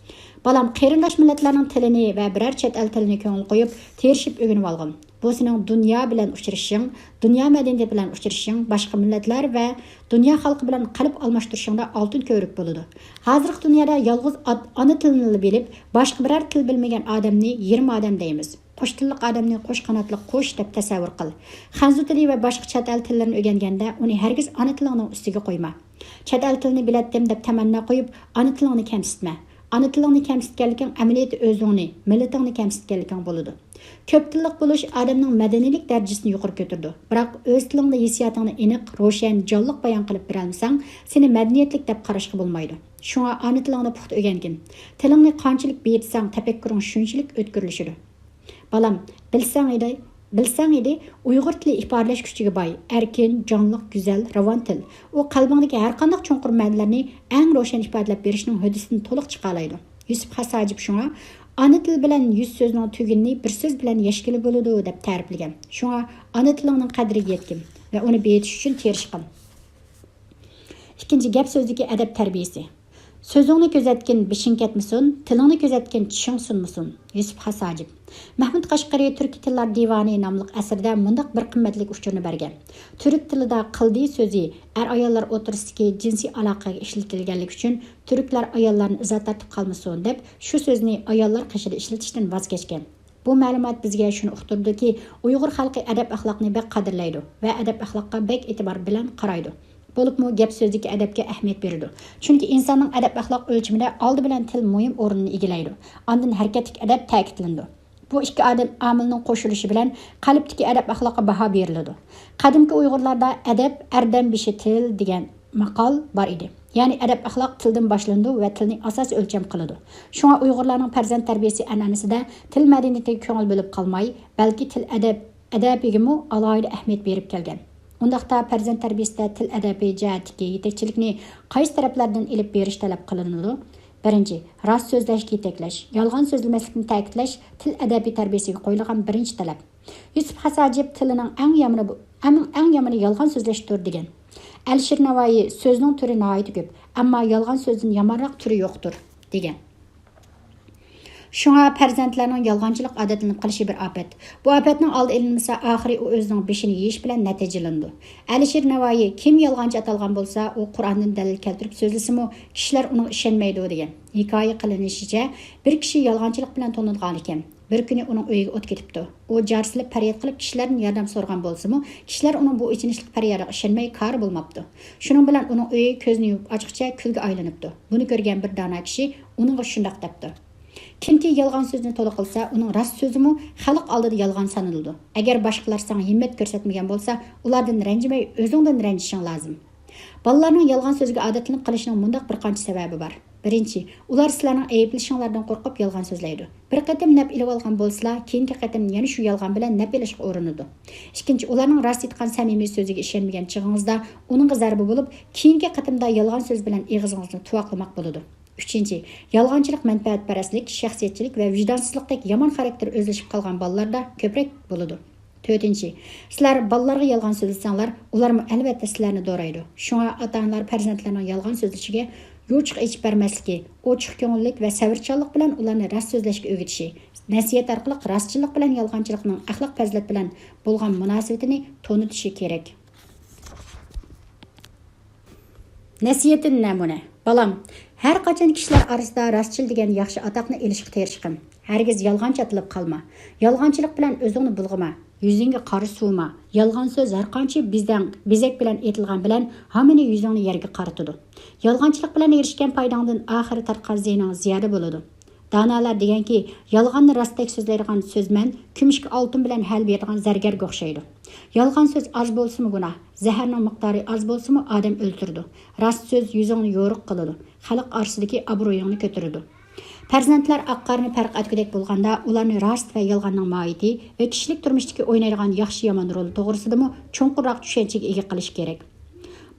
بالام، قېرىنداش مىللەتلەرنىڭ تىلىنى ۋە بىرەر چەت ئەل تىلىنى كۆڭۈل قويۇپ، تىرىشىپ ئۆگىنىۋالغىن. بۇ سېنىڭ دۇنيا بىلەن ئۇچرىشىشىڭ، دۇنيا مەدەنىيىتى بىلەن ئۇچرىشىشىڭ، باشقا مىللەتلەر ۋە دۇنيا خەلقى بىلەن قەلب ئالماشتۇرۇشۇڭدا ئالتۇن كۆۋرۈك بولىدۇ. ھازىرقى دۇنيادا يالغۇز ئات-، ئانا تىلىنىلا بىلىپ، باشقا بىرەر تىل بىلمىگەن ئادەمنى يېرىم ئادەم دەيمىز. قوش تىللىق ئادەمنى قوش قاناتلىق قۇش دەپ تەسەۋۋۇر قىل. خەنزۇ تىلى ۋە باشقا چەت ئەل تىللىرىنى ئۆگەنگەندە، ئۇنى ھەرگىز ئانا تىلىڭنىڭ ئۈستىگە قويما. چەت ئەل تىلىنى بىلەتتىم دەپ تەمەننا قويۇپ، ئانا تىلىڭنى كەمسىتمە. ئانا تىلىڭنى كەمسىتكەنلىكىڭ ئەمەلىيەتتە ئۆزۈڭنى، مىللىتىڭنى كەمسىتكەنلىكىڭ بولىدۇ. كۆپ تىللىق بولۇش ئادەمنىڭ مەدەنىيلىك دەرىجىسىنى يۇقىرى كۆتۈرىدۇ. بىراق ئۆز تىلىڭدا ھېسسىياتىڭنى ئېنىق، روشەن، جانلىق بايان قىلىپ بېرەلمىسەڭ، سېنى مەدەنىيەتلىك دەپ قاراشقا بولمايدۇ. شۇڭا ئانا تىلىڭنى پۇختا ئۆگەنگىن. تىلىڭنى قانچىلىك بېيىتسەڭ، تەپەككۇرۇڭ شۇنچىلىك ئۆتكۈرلىشىدۇ. بالام، بىلسەڭ ئىدى، بىلسەڭ ئىدى، ئۇيغۇر تىلى ئىپادىلەش كۈچىگە باي، ئەركىن، جانلىق، گۈزەل، راۋان تىل. ئۇ قەلبىڭدىكى ھەر قانداق چوڭقۇر مەنىلەرنى ئەڭ روشەن ئىپادىلەپ بېرىشنىڭ ھۆددىسىدىن تولۇق چىقالايدۇ. يۈسۈپ خاس ھاجىپ شۇڭا «ئانا تىل بىلەن يۈز سۆزنىڭ تۈگۈنىنى بىر سۆز بىلەن يەشكىلى بولىدۇ» دەپ تەرىپلىگەن. شۇڭا ئانا تىلىڭنىڭ قەدرىگە يەتكىن ۋە ئۇنى بېيىتىش ئۈچۈن تىرىشقىن. ئىككىنچى، گەپ سۆزدىكى ئەدەپ تەربىيىسى. سۆزۈڭنى كۆزەتكىن، بېشىڭ كەتمىسۇن، تىلىڭنى كۆزەتكىن، چىشىڭ سۇنمىسۇن. يۈسۈپ خاس ھاجىپ. مەھمۇد قەشقىرى تۈركىي تىللار دىۋانى ناملىق ئەسىرىدە مۇنداق بىر قىممەتلىك ئۇچۇرنى بەرگەن. تۈرك تىلىدا قىلدى سۆزى ئەر-ئاياللار ئوتتۇرىسىدىكى جىنسىي ئالاقىگە ئىشلىتىلگەنلىكى ئۈچۈن، تۈركلەر ئاياللارنى ئىزا تارتىپ قالمىسۇن دەپ، شۇ سۆزنى ئاياللار قېشىدا ئىشلىتىشتىن ۋاز كەچكەن. بۇ مەلۇمات بىزگە شۇنى ئۇقتۇرىدۇكى، ئۇيغۇر خەلقى ئەدەپ-ئەخلاقنى بەك قەدىرلەيدۇ ۋە ئەدەپ-ئەخلاققا بەك ئېتىبار بىلەن قارايدۇ. بولۇپمۇ گەپ سۆزدىكى ئەدەپكە ئەھمىيەت بېرىدۇ. چۈنكى ئىنساننىڭ ئەدەپ-ئەخلاق ئۆلچىمىدە ئالدى بىلەن تىل مۇھىم ئورۇننى ئىگىلەيدۇ. ئاندىن ھەرىكەتلىك ئەدەپ تەكىتلىنىدۇ. بۇ ئىككى ئادەم ئامىلنىڭ قوشۇلۇشى بىلەن قەلبتىكى ئەدەپ-ئەخلاققا باھا بېرىلىدۇ. قەدىمكى ئۇيغۇرلاردا «ئەدەپ ئەردەم بېشى تىل» دېگەن ماقال بار ئىدى. يەنى ئەدەپ-ئەخلاق تىلدىن باشلىنىدۇ ۋە تىلنى ئاساسىي ئۆلچەم قىلىدۇ. شۇڭا ئۇيغۇرلارنىڭ پەرزەنت تەربىيىسى ئەنئەنىسىدە تىل مەدەنىيىتىگە كۆڭۈل بۆلۈپ قالماي، بەلكى تىل ئەدەپ، ئەدەپىگىمۇ ئالاھىدە ئەھمىيەت بېرىپ كەلگەن. ئۇنداقتا پەرزەنت تەربىيىسىدە تىل ئەدەپى جەھەتتىكى يېتەكچىلىكنى قايسى تەرەپلەردىن ئېلىپ بېرىش تەلەپ قىلىنىدۇ؟ بىرىنچى، راست سۆزلەشكە يېتەكلەش، يالغان سۆزلىمەسلىكنى تەكىتلەش تىل ئەدەپى تەربىيىسىگە قويۇلغان بىرىنچى تەلەپ. يۈسۈپ خاس ھاجىپ تىلىنىڭ ئەڭ يامىنى بۇ، ئەڭ، ئەڭ يامىنى يالغان سۆزلەشتۇر دېگەن. ئەلىشىر نەۋائى سۆزنىڭ تۈرى ناھايىتى كۆپ، ئەمما يالغان سۆزدىن يامانراق تۈرى يوقتۇر دېگەن. شۇڭا پەرزەنتلەرنىڭ يالغانچىلىق ئادەتلىنىپ قېلىشى بىر ئاپەت. بۇ ئاپەتنىڭ ئالدى ئېلىنمىسا، ئاخىرى ئۇ ئۆزىنىڭ بېشىنى يېيىش بىلەن نەتىجىلىنىدۇ. ئەلىشىر نەۋائى كىم يالغانچى ئاتالغان بولسا، ئۇ قۇرئاندىن دەلىل كەلتۈرۈپ سۆزلىسىمۇ، كىشىلەر ئۇنىڭغا ئىشەنمەيدۇ دېگەن. ھېكايە قىلىنىشىچە، بىر كىشى يالغانچىلىق بىلەن تونۇلغانىكەن. بىر كۈنى ئۇنىڭ ئۆيىگە ئوت كېتىپتۇ. ئۇ جار سېلىپ پەرياد قىلىپ كىشىلەردىن ياردەم سورىغان بولسىمۇ، كىشىلەر ئۇنىڭ بۇ ئېچىنىشلىق پەريادىغا ئىشەنمەي، كارى بولماپتۇ. شۇنىڭ بىلەن ئۇنىڭ ئۆيى كۆزنى يۇمۇپ ئاچقۇچە كۈلگە ئايلىنىپتۇ. بۇنى كۆرگەن بىر دانا كىشى ئۇنىڭغا شۇنداق دەپتۇ: «كىمكى يالغان سۆزنى تولا قىلسا، ئۇنىڭ راست سۆزىمۇ خەلق ئالدىدا يالغان سانىلىدۇ. ئەگەر باشقىلار ساڭا ھىممەت كۆرسەتمىگەن بولسا، ئۇلاردىن رەنجىمەي، ئۆزۈڭدىن رەنجىشىڭ لازىم.» بالىلارنىڭ يالغان سۆزگە ئادەتلىنىپ قېلىشىنىڭ مۇنداق بىر قانچە سەۋەبى بار. بىرىنچى، ئۇلار سىلەرنىڭ ئەيىبلىشىڭلاردىن قورقۇپ يالغان سۆزلەيدۇ. بىر قېتىم نەپ ئېلىۋالغان بولسىلا، كېيىنكى قېتىم يەنە شۇ يالغان بىلەن نەپ ئېلىشقا ئۇرۇنىدۇ. ئىككىنچى، ئۇلارنىڭ راست ئېيتقان سەمىمىي سۆزىگە ئىشەنمىگەن چېغىڭىزدا ئۇنىڭغا زەربە بولۇپ، كېيىنكى قېتىمدا يالغان سۆز بىلەن ئېغىزىڭىزنى تۇۋاقلىماق بولىدۇ. ئۈچىنچى، يالغانچىلىق مەنپەئەتپەرەسلىك، شەخسىيەتچىلىك ۋە ۋىجدانسىزلىقتەك يامان خاراكتېر ئۆزلىشىپ قالغان بالىلاردا كۆپرەك بولىدۇ. تۆتىنچى، سىلەر بالىلارغا يالغان سۆزلىسەڭلار، ئۇلارمۇ ئەلۋەتتە سىلەرنى دورايدۇ. شۇڭا ئاتا-ئانىلار پەرزەنتلەرنىنىڭ يالغان سۆزلىشىگە يوچۇق ئېچىپ بەرمەسلىكى، ئوچۇق كۆڭۈللۈك ۋە سەۋرچانلىق بىلەن ئۇلارنى راست سۆزلەشكە ئۆگىتىشى، نەسىھەت ئارقىلىق راستچىللىق بىلەن يالغانچىلىقنىڭ ئەخلاق پەزىلەت بىلەن بولغان مۇناسىۋىتىنى تونۇتۇشى كېرەك. نەسىھەتتىن نەمۇنە. بالام، ھەر قاچان كىشىلەر ئارىسىدا راستچىل دېگەن ياخشى ئاتاقنى ئېلىشقا تىرىشقىن. ھەرگىز يالغانچى ئاتىلىپ قالما. يالغانچىلىق بىلەن ئۆزۈڭنى بۇلغىما. يۈزۈڭگە قارا سۇۋۇما. يالغان سۆز ھەرقانچە بېزەڭ، بېزەك بىلەن ئېيتىلغان بىلەن ھامىنى يۈزۈڭنى يەرگە قارىتىدۇ. يالغانچىلىق بىلەن ئېرىشكەن پايداڭدىن ئاخىرى تارتقان زىيىنىڭ زىيادە بولىدۇ. دانالار دېگەنكى، يالغاننى راستتەك سۆزلەيدىغان سۆزمەن كۈمۈشكە ئالتۇن بىلەن ھەل بېرىدىغان زەرگەرگە ئوخشايدۇ. يالغان سۆز ئاز بولسىمۇ گۇناھ، زەھەرنىڭ مىقدارى ئاز بولسىمۇ ئادەم ئۆلتۈرىدۇ. راست سۆز يۈزۈڭنى يورۇق قىلىدۇ، خەلق ئارىسىدىكى ئابرۇيۇڭنى كۆتۈرىدۇ. پەرزەنتلەر ئاق-قارىنى پەرق ئەتكۈدەك بولغاندا، ئۇلارنى راست ۋە يالغاننىڭ ماھىيىتى ۋە كىشىلىك تۇرمۇشتىكى ئوينايدىغان ياخشى-يامان رولى توغرىسىدىمۇ چوڭقۇرراق چۈشەنچىگە ئىگە قىلىش كېرەك.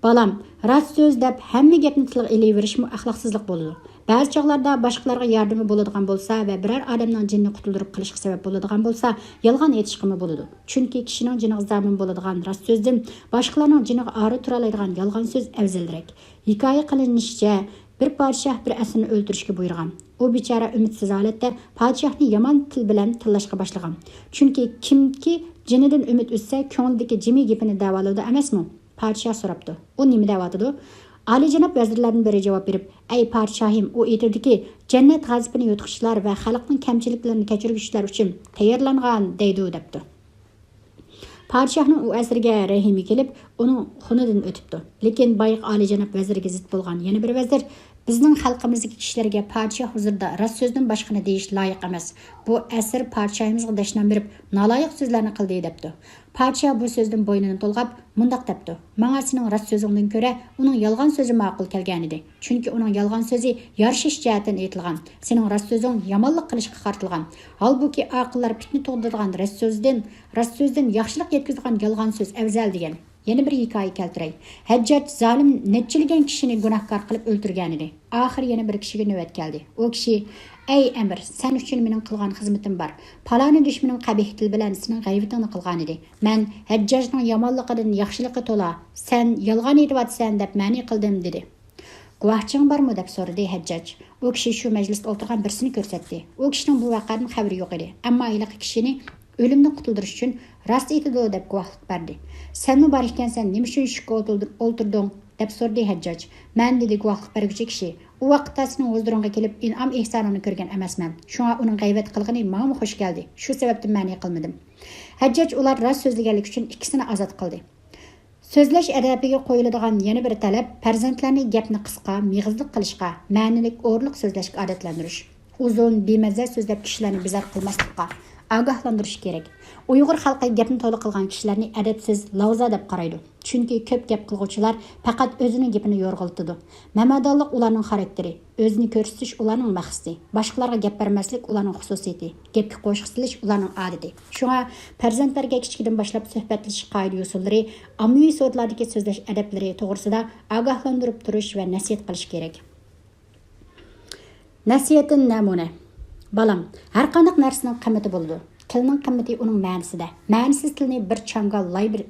بالام، راست سۆز دەپ ھەممە گەپنى تىلغا ئېلىۋېرىشمۇ ئەخلاقسىزلىق بولىدۇ. بەزى چاغلاردا باشقىلارغا ياردىمى بولىدىغان بولسا ۋە بىرەر ئادەمنىڭ جېنىنى قۇتۇلدۇرۇپ قېلىشقا سەۋەب بولىدىغان بولسا، يالغان ئېيتىشقىمۇ بولىدۇ. چۈنكى كىشىنىڭ جېنىغا زامىن بولىدىغان راست سۆزدىن باشقىلارنىڭ جېنىغا ئارا تۇرالايدىغان يالغان سۆز ئەۋزەلرەك. ھېكايە قىلىنىشىچە، بىر پادىشاھ بىر ئەسىرنى ئۆلتۈرۈشكە بۇيرۇغان. ئۇ بىچارە ئۈمىدسىز ھالەتتە پادىشاھنى يامان تىل بىلەن تىللاشقا باشلىغان. چۈنكى كىمكى جېنىدىن ئۈمىد ئۈزسە، كۆڭلىدىكى جىمى گېپىنى دەۋالىدۇ ئەمەسمۇ؟ پادىشاھ سوراپتۇ، ئۇ نېمە دەۋاتىدۇ؟ ئالىيجاناب ۋەزىرلەردىن بىرى جاۋاب بېرىپ، ئەي پادىشاھىم، ئۇ ئېيتىدۇكى، جەننەت غەزىپىنى يۇتقۇچىلار ۋە خەلقنىڭ كەمچىلىكلىرىنى كەچۈرگۈچىلەر ئۈچۈن تەييارلانغان، دەيدۇ، دەپتۇ. پادىشاھنىڭ ئۇ ئەسىرگە رەھىمى كېلىپ، ئۇنىڭ خۇنىدىن ئۆتۈپتۇ. لېكىن بايىقى ئالىيجاناب ۋەزىرگە زىت بولغان يەنە بىر ۋەزىر بىزنىڭ خەلقىمىزدىكى كىشىلەرگە پادىشاھ ھۇزۇرىدا راست سۆزدىن باشقىنى دېيىش لايىق ئەمەس. بۇ ئەسىر پادىشاھىمىزغا دەشنام بېرىپ، نالايىق سۆزلەرنى قىلدى، دەپتۇ. پادىشاھ بۇ سۆزدىن بوينىنى تولغاپ، مۇنداق دەپتۇ: ماڭا سېنىڭ راست سۆزۈڭدىن كۆرە ئۇنىڭ يالغان سۆزى ماقۇل كەلگەنىدى. چۈنكى ئۇنىڭ يالغان سۆزى يارىشىش جەھەتتىن ئېيتىلغان، سېنىڭ راست سۆزۈڭ يامانلىق قىلىشقا قارىتىلغان. ھالبۇكى، ئاقىللار پىتنە تۇغدۇرىدىغان راست سۆزدىن، راست سۆزدىن ياخشىلىق يەتكۈزىدىغان يالغان سۆز ئەۋزەل، دېگەن. يەنە بىر ھېكايە كەلتۈرەي. ھەججاج زالىم نەچچىلىگەن كىشىنى گۇناھكار قىلىپ ئۆلتۈرگەنىدى. ئاخىرى يەنە بىر كىشىگە نۆۋەت كەلدى. ئۇ كىشى: ئەي ئەمىر، سەن ئۈچۈن مېنىڭ قىلغان خىزمىتىم بار. پالانى دۈشمىنىڭ قەبىھ تىلى بىلەن سېنىڭ غەيۋىتىڭنى قىلغانىدى. مەن ھەججاجنىڭ يامانلىقىدىن ياخشىلىقى تولا، سەن يالغان ئېيتىۋاتىسەن دەپ مەنئى قىلدىم، دېدى. گۇۋاھچىڭ بارمۇ؟ دەپ سورىدى ھەججاج. ئۇ كىشى شۇ مەجلىستە ئولتۇرغان بىرسىنى كۆرسەتتى. ئۇ كىشىنىڭ بۇ ۋەقەدىن خەۋىرى يوق ئىدى. ئەمما ھېلىقى كىشىنى ئۆلۈمدىن قۇتۇلدۇرۇش ئۈچۈن راست ئېيتىدۇ دەپ گۇۋاھلىق بەردى. سەنمۇ بار ئىكەنسەن، نېمە ئۈچۈن ئىشىككە ئولتۇردۇڭ؟ دەپ سورىدى ھەججاج. مەن، دېدى گۇۋاھلىق بەرگۈچى كىشى، ئۇ ۋاقىتتا سېنىڭ ھۇزۇرۇڭغا كېلىپ ئىنئام ئېھسانىڭنى كۆرگەن ئەمەسمەن. شۇڭا ئۇنىڭ غەيۋەت قىلغىنى ماڭىمۇ خۇش كەلدى. شۇ سەۋەبتىن مەنئى قىلمىدىم. ھەججاج ئۇلار راست سۆزلىگەنلىكى ئۈچۈن ئىككىسىنى ئازاد قىلدى. سۆزلەش ئەدەپىگە قويۇلىدىغان يەنە بىر تەلەپ، پەرزەنتلەرنى گەپنى قىسقا، مېغىزلىق قىلىشقا، مەنىلىك، ئورۇنلۇق سۆزلەشكە ئادەتلەندۈرۈش. ئۇزۇن، بىمەززە سۆزلەپ كىشىلەرنى بىزار قىلماسلىققا ئاگاھلاندۇرۇش كېرەك. ئۇيغۇر خەلقى گەپنى تولا قىلغان كىشىلەرنى ئەدەپسىز، لاۋزا دەپ قارايدۇ. چۈنكى كۆپ گەپ قىلغۇچىلار پەقەت ئۆزىنىڭ گېپىنى يورغىلىتىدۇ. مەمەدانلىق ئۇلارنىڭ خاراكتېرى، ئۆزىنى كۆرسىتىش ئۇلارنىڭ مەقسىتى، باشقىلارغا گەپ بەرمەسلىك ئۇلارنىڭ خۇسۇسىيىتى، گەپكە قوشۇق سېلىش ئۇلارنىڭ ئادىتى. شۇڭا پەرزەنتلەرگە كىچىكىدىن باشلاپ سۆھبەتلىشىش قائىدە-يوسۇنلىرى، ئاممىۋى سورۇنلاردىكى سۆزلەش ئەدەپلىرى توغرىسىدا ئاگاھلاندۇرۇپ تۇرۇش ۋە نەسىھەت قىلىش كېرەك. نەسىھەتتىن نەمۇنە. بالام، ھەرقانداق نەرسىنىڭ قىممىتى بولىدۇ. تىلنىڭ قىممىتى ئۇنىڭ مەنىسىدە. مەنىسىز تىلنى بىر چاڭگال لاي بىر،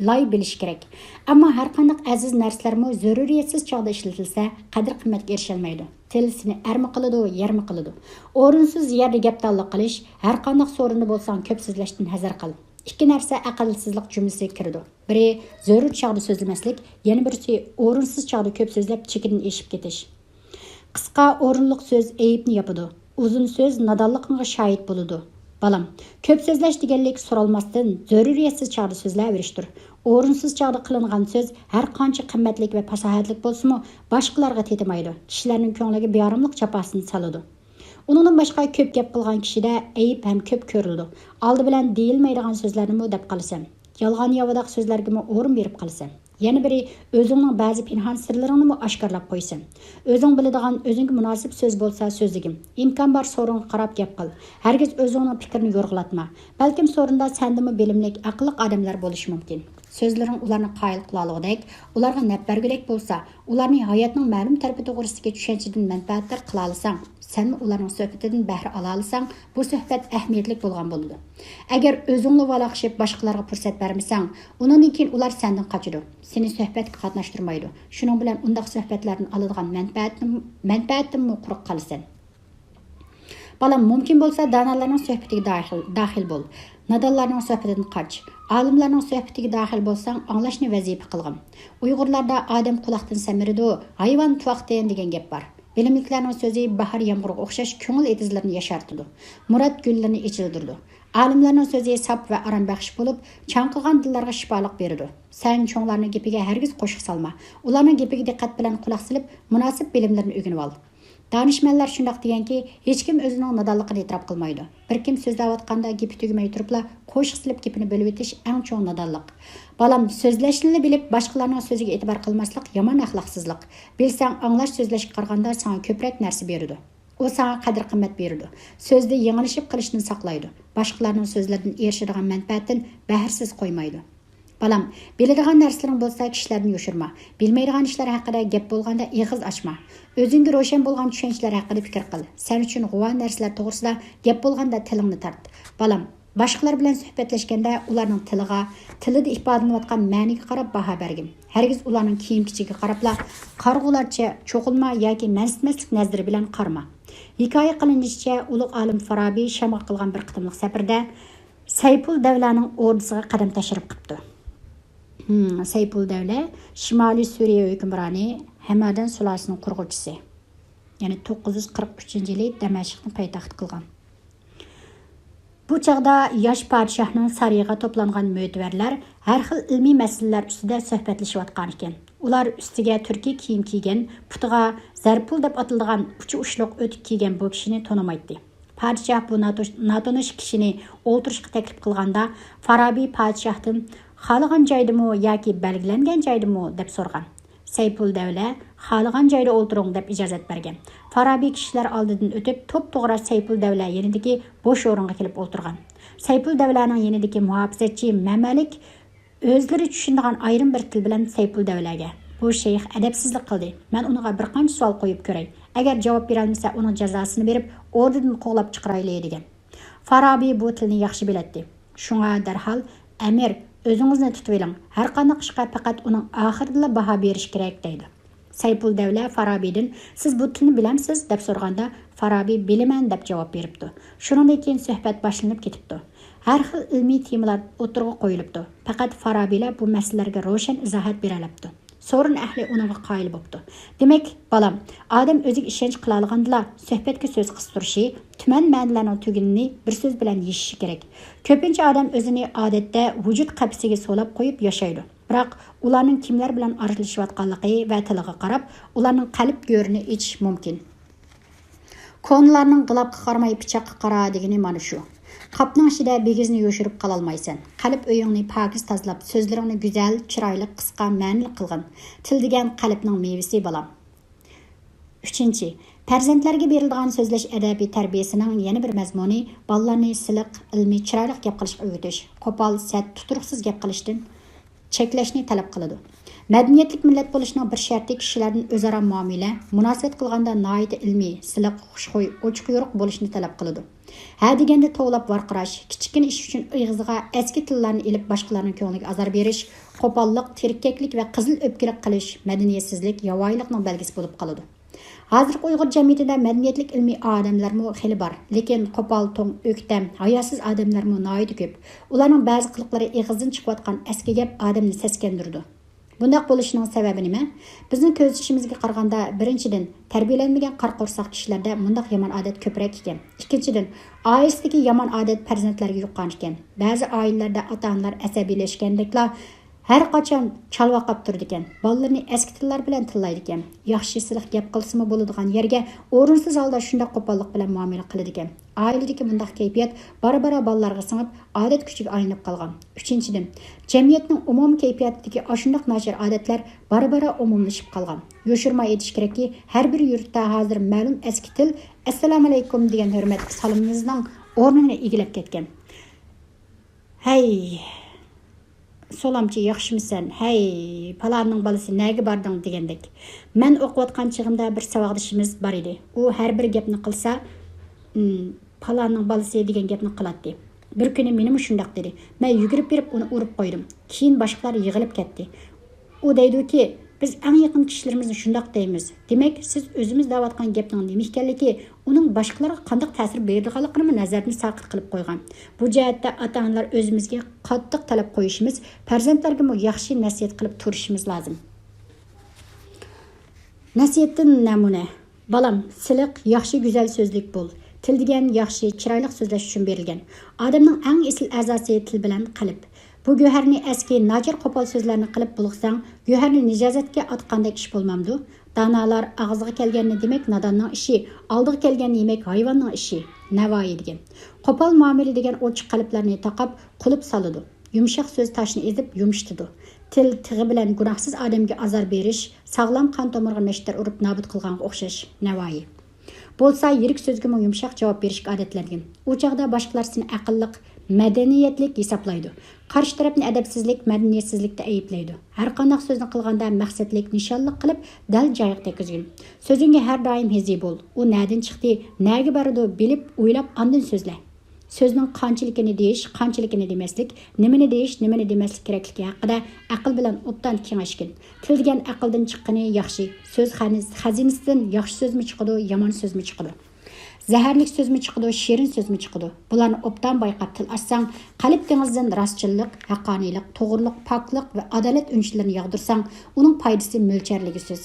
لاي بىلىش كېرەك. ئەمما ھەرقانداق ئەزىز نەرسىلەرمۇ زۆرۈرىيەتسىز چاغدا ئىشلىتىلسە، قەدىر-قىممەتكە ئېرىشەلمەيدۇ. تىل سېنى ئەرمۇ قىلىدۇ، يەرمۇ قىلىدۇ. ئورۇنسىز يەردە گەپدانلىق قىلىش، ھەرقانداق سورۇندا بولساڭ كۆپ سۆزلەشتىن ھەزەر قىل. ئىككى نەرسە ئەقىلسىزلىق جۈملىسىگە كىرىدۇ. بىرى زۆرۈر چاغدا سۆزلىمەسلىك، يەنە بىرسى ئورۇنسىز چاغدا كۆپ سۆزلەپ چېكىدىن ئېشىپ كېتىش. قىسقا، ئورۇنلۇق سۆز ئەيىبنى ياپىدۇ. ئۇزۇن سۆز نادانلىقىڭغا شاھىت بولىدۇ. بالام، كۆپ سۆزلەش دېگەنلىك سورالماستىن، زۆرۈرىيەتسىز چاغدا سۆزلەۋېرىشتۇر. ئورۇنسىز چاغدا قىلىنغان سۆز ھەر قانچە قىممەتلىك ۋە پاساھەتلىك بولسىمۇ، باشقىلارغا تېتىمايدۇ، كىشىلەرنىڭ كۆڭلىگە بىئاراملىق جاپاسىنى سالىدۇ. ئۇنىڭدىن باشقا، كۆپ گەپ قىلغان كىشىدە ئەيىب ھەم كۆپ كۆرۈلىدۇ. ئالدى بىلەن دېيىلمەيدىغان سۆزلەرنىمۇ دەپ قالىسەن. يالغان ياۋىداق سۆزلەرگىمۇ ئورۇن بېرىپ قالىسەن. يەنە بىرى، ئۆزۈڭنىڭ بەزى پىنھان سىرلىرىڭنىمۇ ئاشكارىلاپ قويىسەن. ئۆزۈڭ بىلىدىغان، ئۆزۈڭگە مۇناسىپ سۆز بولسا سۆزلىگىن. ئىمكان بار سورۇنغا قاراپ گەپ قىل. ھەرگىز ئۆزۈڭنىڭ پىكرىنى يورغىلاتما. بەلكىم سورۇندا سەندىنمۇ بىلىملىك، ئەقىللىق ئادەملەر بولۇشى مۇمكىن. سۆزلىرىڭ ئۇلارنى قايىل قىلالىغۇدەك، ئۇلارغا نەپ بەرگۈدەك بولسا، ئۇلارنى ھاياتنىڭ مەلۇم تەرىپى توغرىسىدىكى چۈشەنچىدىن مەنپەئەتدار قىلالىساڭ، سەنمۇ ئۇلارنىڭ سۆھبىتىدىن بەھرە ئالالىساڭ، بۇ سۆھبەت ئەھمىيەتلىك بولغان بولىدۇ. ئەگەر ئۆزۈڭلا ۋالاقلىشىپ باشقىلارغا پۇرسەت بەرمىسەڭ، ئۇنىڭدىن كېيىن ئۇلار سەندىن قاچىدۇ، سېنى سۆھبەتكە قاتناشتۇرمايدۇ. شۇنىڭ بىلەن ئۇنداق سۆھبەتلەردىن ئالىدىغان مەنپەئەتتىن، مەنپەئەتتىنمۇ قۇرۇق قالىسەن. بالام، مۇمكىن بولسا دانالارنىڭ سۆھبىتىگە داخىل، داخىل بول. نادانلارنىڭ سۆھبىتىدىن قاچ. ئالىملارنىڭ سۆھبىتىگە داخىل بولساڭ، ئاڭلاشنى ۋەزىپە قىلغىن. ئۇيغۇرلاردا «ئادەم قۇلاقتىن سەمرىدۇ، ھايۋان تۇۋاقتىن» دېگەن گەپ بار. بىلىملىكلەرنىڭ سۆزى باھار يامغۇرىغا ئوخشاش كۆڭۈل ئېتىزلىرىنى ياشارتىدۇ. مۇراد گۈللىرىنى ئېچىلدۈرىدۇ. ئالىملارنىڭ سۆزى ساپ ۋە ئارام بەخش بولۇپ، چاڭقىغان دىللارغا شىپالىق بېرىدۇ. سەن چوڭلارنىڭ گېپىگە ھەرگىز قوشۇق سالما. ئۇلارنىڭ گېپىگە دىققەت بىلەن قۇلاق سېلىپ، مۇناسىپ بىلىملىرىنى ئۆگىنىۋال. دانىشمەنلەر شۇنداق دېگەنكى، ھېچكىم ئۆزىنىڭ نادانلىقىنى ئېتىراپ قىلمايدۇ. بىر كىم سۆزلەۋاتقاندا گېپى تۈگىمەي تۇرۇپلا قوشۇق سېلىپ گېپىنى بۆلۈۋېتىش ئەڭ چوڭ نادانلىق. بالام، سۆزلەشنىلا بىلىپ، باشقىلارنىڭ سۆزىگە ئېتىبار قىلماسلىق يامان ئەخلاقسىزلىق. بىلسەڭ، ئاڭلاش سۆزلەشكە قارىغاندا ساڭا كۆپرەك نەرسە بېرىدۇ. ئۇ ساڭا قەدىر-قىممەت بېرىدۇ. سۆزدە يېڭىلىشىپ قېلىشتىن ساقلايدۇ. باشقىلارنىڭ سۆزلىرىدىن ئېرىشىدىغان مەنپەئەتتىن بەھرىسىز قويمايدۇ. بالام، بىلىدىغان نەرسىلىرىڭ بولسا كىشىلەردىن يوشۇرما. بىلمەيدىغان ئىشلار ھەققىدە گەپ بولغاندا ئېغىز ئاچما. ئۆزۈڭگە روشەن بولغان چۈشەنچىلەر ھەققىدە پىكىر قىل. سەن ئۈچۈن غۇۋا نەرسىلەر توغرىسىدا گەپ بولغاندا تىلىڭنى تارت. بالام، باشقىلار بىلەن سۆھبەتلەشكەندە ئۇلارنىڭ تىلىغا، تىلىدا ئىپادىلىنىۋاتقان مەنىگە قاراپ باھا بەرگىن. ھەرگىز ئۇلارنىڭ كىيىم-كېچىكىگە قاراپلا قارىغۇلارچە چوقۇنما ياكى مەنسىتمەسلىك نەزىرى بىلەن قارىما. ھېكايە قىلىنىشىچە، ئۇلۇغ ئالىم فارابى شامغا قىلغان بىر قېتىملىق سەپىرىدە سەيپۇل دەۋلەنىڭ ئوردىسىغا قەدەم تەشرىپ قىپتۇ. ھىم، سەيپۇل دەۋلە شىمالىي سۈرىيە ھۆكۈمرانى، ھەمەدان سۇلالىسىنىڭ قۇرغۇچىسى. يەنى توققۇز يۈز قىرىق ئۈچىنچى يىلى دەمەشقنى پايتەخت قىلغان. بۇ چاغدا ياش پادىشاھنىڭ سارىيىغا توپلانغان مۆتىۋەرلەر ھەر خىل ئىلمىي مەسىلىلەر ئۈستىدە سۆھبەتلىشىۋاتقانىكەن. ئۇلار ئۈستىگە تۈركىي كىيىم كىيگەن، پۇتىغا زەرپۇل دەپ ئاتىلىدىغان ئۇچى ئۇچلۇق ئۆتۈك كىيگەن بۇ كىشىنى تونۇمايتتى. پادىشاھ بۇ ناتوش-، ناتونۇش كىشىنى ئولتۇرۇشقا تەكلىپ قىلغاندا، فارابى پادىشاھتىن، «خالىغان جايدىمۇ ياكى بەلگىلەنگەن جايدىمۇ؟» دەپ سورىغان. سەيپۇل دەۋلە، «خالىغان جايدا ئولتۇرۇڭ» دەپ ئىجازەت بەرگەن. فارابى كىشىلەر ئالدىدىن ئۆتۈپ، توپتوغرا سەيپۇل دەۋلە يېنىدىكى بوش ئورۇنغا كېلىپ ئولتۇرغان. سەيپۇل دەۋلەنىڭ يېنىدىكى مۇھاپىزەتچى مەمەلىك ئۆزلىرى چۈشىنىدىغان ئايرىم بىر تىل بىلەن سەيپۇل دەۋلەگە، «بۇ شەيخ ئەدەپسىزلىك قىلدى. مەن ئۇنىڭغا بىر قانچە سوئال قويۇپ كۆرەي. ئەگەر جاۋاب بېرەلمىسە، ئۇنىڭ جازاسىنى بېرىپ، ئوردىدىن قوغلاپ چىقىرايلى» دېگەن. فارابى بۇ تىلنى ياخشى بىلەتتى. شۇڭا دەرھال، «ئەمىر، ئۆزىڭىزنى تۇتۇۋېلىڭ. ھەر قانداق ئىشقا پەقەت ئۇنىڭ ئاخىرىدىلا باھا بېرىش كېرەك» دەيدۇ. سەيپۇل دەۋلە فارابىدىن، «سىز بۇ تىلنى بىلەمسىز؟» دەپ سورىغاندا، فارابى، «بىلىمەن» دەپ جاۋاب بېرىپتۇ. شۇنىڭدىن كېيىن سۆھبەت باشلىنىپ كېتىپتۇ. ھەر خىل ئىلمىي تېمىلار ئوتتۇرىغا قويۇلۇپتۇ. پەقەت فارابىلا بۇ مەسىلىلەرگە روشەن ئىزاھات بېرەلەپتۇ. سورۇن ئەھلى ئۇنىڭغا قايىل بوپتۇ. «دېمەك، بالام، ئادەم ئۆزىگە ئىشەنچ قىلالىغاندىلا سۆھبەتكە سۆز قىستۇرۇشى، تۈمەن مەنىلەرنىڭ تۈگۈنىنى بىر سۆز بىلەن يېشىشى كېرەك. كۆپىنچە ئادەم ئۆزىنى ئادەتتە ۋۇجۇد قەپىسىگە سولاپ قويۇپ ياشايدۇ. بىراق ئۇلارنىڭ كىملەر بىلەن ئارىلىشىۋاتقانلىقى ۋە تىلىغا قاراپ، ئۇلارنىڭ قەلب گۆرىنى ئېچىش مۇمكىن. كونىلارنىڭ «غىلاپقا قارىماي، پىچاققا قارا» دېگىنى مانا شۇ. قاپنىڭ ئىچىدە بىگىزنى يوشۇرۇپ قالالمايسەن. قەلب ئۆيۈڭنى پاكىز تازىلاپ، سۆزلىرىڭنى گۈزەل، چىرايلىق، قىسقا، مەنىلىك قىلغىن. تىل دېگەن قەلبنىڭ مېۋىسى، بالام. ئۈچىنچى، پەرزەنتلەرگە بېرىلىدىغان سۆزلەش ئەدەبى تەربىيەسىنىڭ يەنە بىر مەزمۇنى، بالىلارنى سىلىق، ئىلمىي، چىرايلىق گەپ قىلىشقا ئۆگىتىش، قوپال، سەت، تۇتۇرۇقسىز گەپ قىلىشتىن چەكلەشنى تەلەپ قىلىدۇ. مەدەنىيەتلىك مىللەت بولۇشنىڭ بىر شەرتى كىشىلەردىن ئۆزئارا مۇئامىلە، مۇناسىۋەت قىلغاندا ناھايىتى ئىلمىي، سىلىق، خۇشخۇي، ئوچۇق-يورۇق بولۇشنى تەلەپ قىلىدۇ. ھە دېگەندە توۋلاپ ۋارقىراش، كىچىككىنە ئىش ئۈچۈن ئېغىزىغا ئەسكى تىللارنى ئېلىپ باشقىلارنىڭ كۆڭلىگە ئازار بېرىش، قوپاللىق، تېرىككەكلىك ۋە قىزىل ئۆپكىلىك قىلىش مەدەنىيەتسىزلىك، ياۋايىلىقنىڭ بەلگىسى بولۇپ قالىدۇ. ھازىرقى ئۇيغۇر جەمئىيىتىدە مەدەنىيەتلىك ئىلمىي ئادەملەرمۇ خېلى بار، لېكىن قوپال، توڭ، ئۆكتەم، ھاياسىز ئادەملەرمۇ ناھايىتى كۆپ. ئۇلارنىڭ بەزى قىلىقلىرى ئېغىزدىن چىقىۋاتقان ئەسكى گەپ ئادەمنى سەسكەندۈرىدۇ. بۇنداق بولۇشىنىڭ سەۋەبى نېمە؟ بىزنىڭ كۆزىتىشىمىزگە قارىغاندا، بىرىنچىدىن، تەربىيەلەنمىگەن قارا قورساق كىشىلەردە مۇنداق يامان ئادەت كۆپرەك ئىكەن. ئىككىنچىدىن، ئائىلىسىدىكى يامان ئادەت پەرزەنتلەرگە يۇققان ئىكەن. بەزى ئائىلىلەردە ئاتا-ئانىلار ئەسەبىيلەشكەندەكلا، ھەر قاچان چالۋاقاپ تۇرىدىكەن، بالىلىرىنى ئەسكى تىللار بىلەن تىللايدىكەن. ياخشى سىلىق گەپ قىلسىمۇ بولىدىغان يەرگە ئورۇنسىز ھالدا شۇنداق قوپاللىق بىلەن مۇئامىلە قىلىدىكەن. ئائىلىدىكى مۇنداق كەيپىيات بارا-بارا بالىلارغا سىڭىپ، ئادەت كۈچىگە ئايلىنىپ قالغان. ئۈچىنچىدىن، جەمئىيەتنىڭ ئومۇمىي كەيپىياتىدىكى ئاشۇنداق ناچار ئادەتلەر بارا-بارا ئومۇملىشىپ قالغان. يوشۇرماي ئېيتىش كېرەككى، ھەر بىر يۇرتتا ھازىر مەلۇم ئەسكى تىل «ئەسسالامۇئەلەيكۇم» دېگەن ھۆرمەتلىك سالىمىمىزنىڭ ئورنىنى ئىگىلەپ كەتكەن. «ھەي، سولامچى، ياخشىمۇسەن؟ ھەي، پالاننىڭ بالىسى، نەگە باردىڭ؟» دېگەندەك. مەن ئوقۇۋاتقان چېغىمدا بىر ساۋاقدىشىمىز بار ئىدى. ئۇ ھەر بىر گەپنى قىلسا، «ئىم، پالاننىڭ بالىسى» دېگەن گەپنى قىلاتتى. بىر كۈنى مېنىمۇ شۇنداق دېدى. مەن يۈگۈرۈپ بېرىپ ئۇنى ئۇرۇپ قويدۇم. كېيىن باشقىلار يىغىلىپ كەتتى. ئۇ دەيدۇكى، «بىز ئەڭ يېقىن كىشىلىرىمىزنى شۇنداق دەيمىز. دېمەك، سىز ئۆزىمىز دەۋاتقان گەپنىڭ نېمە ئىكەنلىكى، ئۇنىڭ باشقىلارغا قانداق تەسىر بېرىدىغانلىقىنىمۇ نەزەردىن ساقىت قىلىپ قويغان. بۇ جەھەتتە ئاتا-ئانىلار ئۆزىمىزگە قاتتىق تەلەپ قويۇشىمىز، پەرزەنتلەرگىمۇ ياخشى نەسىھەت قىلىپ تۇرۇشىمىز لازىم.» نەسىھەتتىن نەمۇنە. «بالام، سىلىق، ياخشى، گۈزەل سۆزلۈك بول. تىل دېگەن ياخشى، چىرايلىق سۆزلەش ئۈچۈن بېرىلگەن. ئادەمنىڭ ئەڭ ئېسىل ئەزاسى تىل بىلەن قەلب. بۇ گۆھەرنى ئەسكى، ناچار، قوپال سۆزلەرنى قىلىپ بۇلغىساڭ، گۆھەرنى نىجازەتكە ئاتقاندەك ئىش بولمامدۇ؟ دانالار ئاغزىغا كەلگەننى دېمەك ناداننىڭ ئىشى، ئالدىغا كەلگەننى يېمەك ھايۋاننىڭ ئىشى.» نەۋائى دېگەن. قوپال مۇئامىلە دېگەن ئوچۇق قەلبلەرنى تاقاپ، قۇلۇپ سالىدۇ. يۇمشاق سۆز تاشنى ئېزىپ يۇمشىتىدۇ. تىل تىغى بىلەن گۇناھسىز ئادەمگە ئازار بېرىش، ساغلام قان تومۇرغا نەشتەر ئۇرۇپ نابۇت قىلغانغا ئوخشاش. نەۋائى. بولسا يىرىك سۆزگىمۇ يۇمشاق جاۋاب بېرىشكە ئادەتلەنگىن. ئۇ چاغدا باشقىلار سېنى ئەقىللىق، مەدەنىيەتلىك ھېسابلايدۇ. قارشى تەرەپنى ئەدەپسىزلىك، مەدەنىيەتسىزلىكتە ئەيىبلەيدۇ. ھەر قانداق سۆزنى قىلغاندا مەقسەتلىك، نىشانلىق قىلىپ، دەل جايىغا تەگكۈزگىن. سۆزۈڭگە ھەر دائىم ھېزى بول. ئۇ نەدىن چىقتى، نەگە بارىدۇ، بىلىپ، ئويلاپ، ئاندىن سۆزلە. سۆزنىڭ قانچىلىكىنى دېيىش، قانچىلىكىنى دېمەسلىك، نېمىنى دېيىش، نېمىنى دېمەسلىك كېرەكلىكى ھەققىدە ئەقىل بىلەن ئوبدان كېڭەشكىن. تىل دېگەن ئەقىلدىن چىققىنى ياخشى. سۆز خەنىز-، خەزىنىسىدىن ياخشى سۆزمۇ چىقىدۇ، يامان سۆزمۇ چىقىدۇ. زەھەرلىك سۆزمۇ چىقىدۇ، شېرىن سۆزمۇ چىقىدۇ. بۇلارنى ئوبدان بايقاپ تىل ئاچساڭ، قەلب دېڭىزىدىن راستچىللىق، ھەققانىيلىق، توغرىلىق، پاكلىق ۋە ئادالەت ئۈنچىلىرىنى ياغدۇرساڭ، ئۇنىڭ پايدىسى مۆلچەرلىگۈسىز.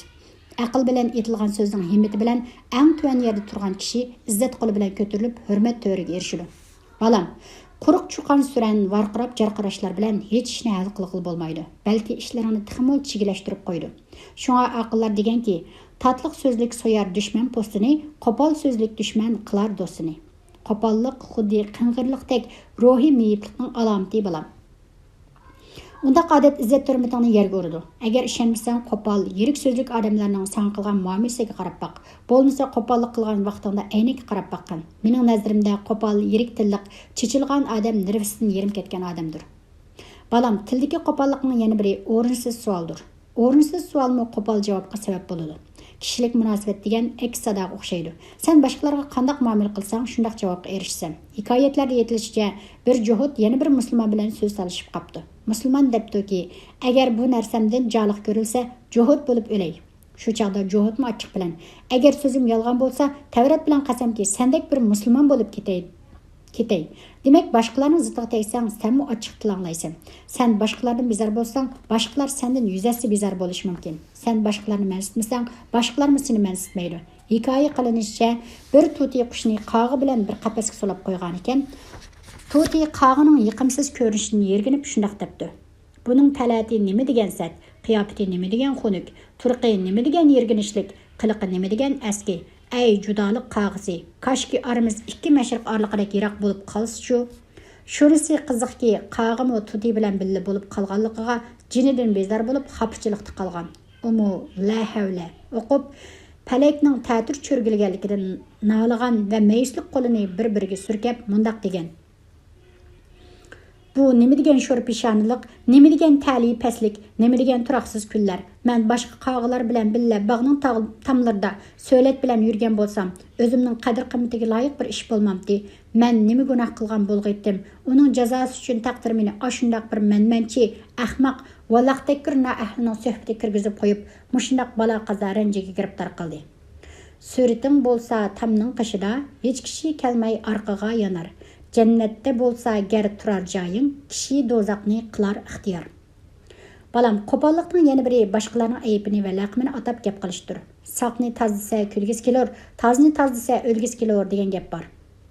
ئەقىل بىلەن ئېيتىلغان سۆزنىڭ ھىممىتى بىلەن ئەڭ تۆۋەن يەردە تۇرغان كىشى ئىززەت قولى بىلەن كۆتۈرۈلۈپ، ھۆرمەت تۆرىگە ئېرىشىدۇ. بالام، قۇرۇق چۇقان سۈرەن، ۋارقىراپ جارقىراشلار بىلەن ھېچ ئىشنى ھەل قىلغىلى بولمايدۇ، بەلكى ئىشلىرىڭنى تېخىمۇ چىگىلەشتۈرۈپ قويىدۇ. شۇڭا ئاقىللار دېگەنكى، تاتلىق سۆزلۈك سويار دۈشمەن پوستىنى، قوپال سۆزلۈك دۈشمەن قىلار دوستىنى. قوپاللىق خۇددى قىڭغىرلىقتەك روھىي مېيىپلىقنىڭ ئالامىتى، بالام. ئۇنداق ئادەت ئىززەت-ھۆرمىتىڭنى يەرگە ئۇرىدۇ. ئەگەر ئىشەنمىسەڭ، قوپال، يىرىك سۆزلۈك ئادەملەرنىڭ ساڭا قىلغان مۇئامىلىسىگە قاراپ باق. بولمىسا، قوپاللىق قىلغان ۋاقتىڭدا ئەينەككە قاراپ باققىن. مېنىڭ نەزىرىمدە، قوپال، يىرىك تىللىق، چېچىلغان ئادەم نېرۋىسىدىن يېرىم كەتكەن ئادەمدۇر. بالام، تىلدىكى قوپاللىقنىڭ يەنە بىرى ئورۇنسىز سوئالدۇر. ئورۇنسىز سوئالمۇ قوپال جاۋابقا سەۋەب بولىدۇ. كىشىلىك مۇناسىۋەت دېگەن ئەكس ساداغا ئوخشايدۇ. سەن باشقىلارغا قانداق مۇئامىلە قىلساڭ، شۇنداق جاۋابقا ئېرىشىسەن. ھېكايەتلەردە ئېيتىلىشىچە، بىر جوھۇت يەنە بىر مۇسۇلمان بىلەن سۆز تالىشىپ قاپتۇ. مۇسۇلمان دەپتۇكى، ئەگەر بۇ نەرسەمدىن جانلىق كۆرۈلسە، جوھۇت بولۇپ ئۆلەي. شۇ چاغدا جوھۇتمۇ ئاچچىق بىلەن، ئەگەر سۆزۈم يالغان بولسا، تەۋرەت بىلەن قەسەمكى، سەندەك بىر مۇسۇلمان بولۇپ كېتەي. كېتەي. دېمەك، باشقىلارنىڭ زىتىغا تەگسەڭ، سەنمۇ ئاچچىق تىل ئاڭلايسەن. سەن باشقىلاردىن بىزار بولساڭ، باشقىلار سەندىن يۈز ھەسسە بىزار بولۇشى مۇمكىن. سەن باشقىلارنى مەنسىتمىسەڭ، باشقىلارمۇ سېنى مەنسىتمەيدۇ. ھېكايە قىلىنىشىچە، بىر تۇتى قۇشنى قاغا بىلەن بىر قەپەسكە سولاپ قويغانىكەن. تۇتى قاغىنىڭ يېقىمسىز كۆرۈنۈشىدىن يىرگىنىپ شۇنداق دەپتۇ: بۇنىڭ تەلەتى نېمە دېگەن سەت، قىياپىتى نېمە دېگەن خۇنۈك، تۇرقى نېمە دېگەن يىرگىنىشلىك، قىلىقى نېمە دېگەن ئەسكى. ئەي، جۇدالىق قاغىسى! كاشكى ئارىمىز ئىككى مەشرىق ئارىلىقىدەك يىراق بولۇپ قالسىچۇ؟ شۇنىسى قىزىقكى، قاغىمۇ تۇتى بىلەن بىللە بولۇپ قالغانلىقىغا جېنىدىن بىزار بولۇپ، خاپىچىلىقتا قالغان. ئۇمۇ لا ھەۋلە ئوقۇپ، پەلەكنىڭ تەتۈر چۆرگىلىگەنلىكىدىن نالىغان ۋە مەيۈسلۈك قولىنى بىر-بىرىگە سۈركەپ مۇنداق دېگەن: بۇ نېمە دېگەن شور پېشانىلىق، نېمە دېگەن تەلىيى پەسلىك، نېمە دېگەن تۇراقسىز كۈنلەر. مەن باشقا قاغىلار بىلەن بىللە باغنىڭ تاغ-، تاملىرىدا سۆلەت بىلەن يۈرگەن بولسام، ئۆزۈمنىڭ قەدىر-قىممىتىگە لايىق بىر ئىش بولمامتى؟ مەن نېمە گۇناھ قىلغان بولغىيتتىم؟ ئۇنىڭ جازاسى ئۈچۈن تەقدىر مېنى ئاشۇنداق بىر مەنمەنچى، ئەخمەق، ۋالاقتەككۈر نائەھلىنىڭ سۆھبىتىگە كىرگۈزۈپ قويۇپ، مۇشۇنداق بالا-قازا رەنجىگە گىرىپتار قىلدى. سۈرىتىڭ بولسا تامنىڭ قېشىدا، ھېچ كىشى كەلمەي ئارقىغا يانار. جەننەتتە بولسا گەر تۇرار جايىڭ، كىشى دوزاخنى قىلار ئىختىيار. بالام، قوپاللىقنىڭ يەنە بىرى باشقىلارنىڭ ئەيىبىنى ۋە لەقىمىنى ئاتاپ گەپ قىلىشتۇر. ساقنى تاز دېسە، كۈلگۈسى كېلۇر، تازنى تاز دېسە، ئۆلگۈسى كېلۇر دېگەن گەپ بار.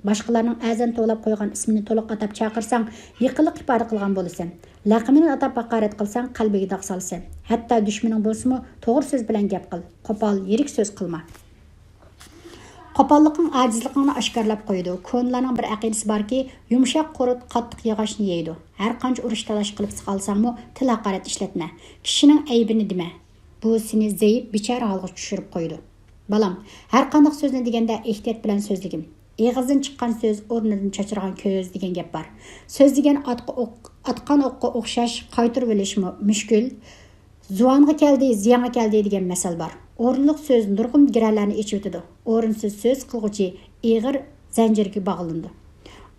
باشقىلارنىڭ ئەزەن توۋلاپ قويغان ئىسمىنى تولۇق ئاتاپ چاقىرساڭ، يېقىنلىق ئىپادە قىلغان بولىسەن. لەقىمىنى ئاتاپ ھاقارەت قىلساڭ، قەلبىگە داغ سالىسەن. ھەتتا دۈشمىنىڭ بولسىمۇ، توغرا سۆز بىلەن گەپ قىل. قوپال، يىرىك سۆز قىلما. قوپاللىقىڭ ئاجىزلىقىڭنى ئاشكارىلاپ قويىدۇ. كونىلارنىڭ بىر ئەقىدىسى باركى، يۇمشاق قۇرت قاتتىق ياغاچنى يەيدۇ. ھەر قانچە ئۇرۇش-تالاش قىلىپ قالساڭمۇ، تىل ھاقارەت ئىشلەتمە. كىشىنىڭ ئەيىبىنى دېمە. بۇ سېنى زەئىپ، بىچارە ھالغا چۈشۈرۈپ قويىدۇ. بالام، ھەر قانداق سۆزنى دېگەندە ئېھتىيات بىلەن سۆزلىگىن. ئېغىزدىن چىققان سۆز ئورنىدىن چاچرىغان كۆز دېگەن گەپ بار. سۆز دېگەن ئاتقا ئوق، ئاتقان ئوققا ئوخشاش، قايتۇرۇۋېلىشمۇ مۈشكۈل. زۇۋانغا كەلدى، زىيانغا كەلدى دېگەن مەسەل بار. ئورۇنلۇق سۆز نۇرغۇن گىرەلەرنى ئېچىۋېتىدۇ. ئورۇنسىز سۆز قىلغۇچى ئېغىر زەنجىرگە باغلىنىدۇ.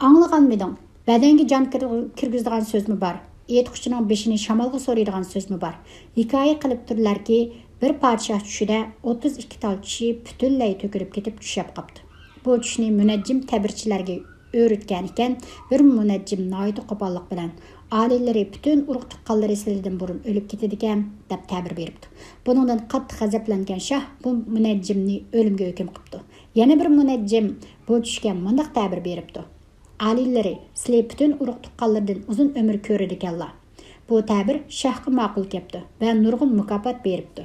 ئاڭلىغانمىدىڭ؟ بەدەنگە جان كىر-، كىرگۈزىدىغان سۆزمۇ بار. ئېيتقۇچىنىڭ بېشىنى شامالغا سورۇيدىغان سۆزمۇ بار. ھېكايە قىلىپ تۇرلاركى، بىر پادىشاھ چۈشىدە ئوتتۇز ئىككى تال چىشى پۈتۈنلەي تۆكۈلۈپ كېتىپ چۈشەپ قاپتۇ. بۇ چۈشنى مۇنەججىم تەبىرچىلەرگە ئۆرۈتكەنىكەن، بىر مۇنەججىم ناھايىتى قوپاللىق بىلەن، ئالىيلىرى پۈتۈن ئۇرۇق تۇغقانلىرى سىلىدىن بۇرۇن ئۆلۈپ كېتىدىكەن، دەپ تەبىر بېرىپتۇ. بۇنىڭدىن قاتتىق غەزەپلەنگەن شاھ بۇ مۇنەججىمنى ئۆلۈمگە ھۆكۈم قىپتۇ. يەنە بىر مۇنەججىم بۇ چۈشكە مۇنداق تەبىر بېرىپتۇ: ئالىيلىرى، سىلى پۈتۈن ئۇرۇق تۇغقانلىرىدىن ئۇزۇن ئۆمۈر كۆرىدىكەنلا. بۇ تەبىر شاھقا ماقۇل كەپتۇ ۋە نۇرغۇن مۇكاپات بېرىپتۇ.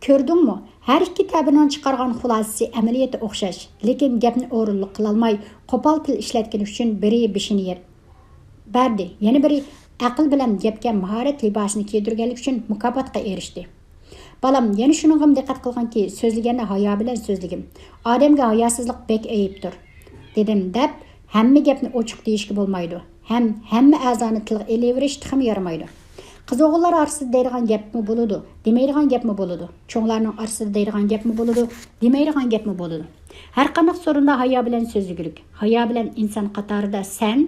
كۆردۈڭمۇ؟ ھەر ئىككى تەبىرنىڭ چىقارغان خۇلاسىسى ئەمەلىيەتتە ئوخشاش، لېكىن گەپنى ئورۇنلۇق قىلالماي، قوپال تىل ئىشلەتكىنى ئۈچۈن بىرى بېشىنى يەر بەردى، يەنە بىرى ئەقىل بىلەن گەپكە ماھارەت لىباسىنى كىيدۈرگەنلىكى ئۈچۈن مۇكاپاتقا ئېرىشتى. بالام، يەنە شۇنىڭغىمۇ دىققەت قىلغىنكى، سۆزلىگەندە ھايا بىلەن سۆزلىگىن. ئادەمگە ھاياسىزلىق بەك ئەيىبتۇر، دېدىم، دەپ ھەممە گەپنى ئوچۇق دېيىشكە بولمايدۇ. ھەم ھەممە ئەزانى تىلغا ئېلىۋېرىش تېخىمۇ يارىمايدۇ. قىز-ئوغۇللار ئارىسىدا دەيدىغان گەپمۇ بولىدۇ، دېمەيدىغان گەپمۇ بولىدۇ. چوڭلارنىڭ ئارىسىدا دەيدىغان گەپمۇ بولىدۇ، دېمەيدىغان گەپمۇ بولىدۇ. ھەرقانداق سورۇندا ھايا بىلەن سۆزلىگۈلۈك. ھايا بىلەن ئىنسان قاتارىدا سەن،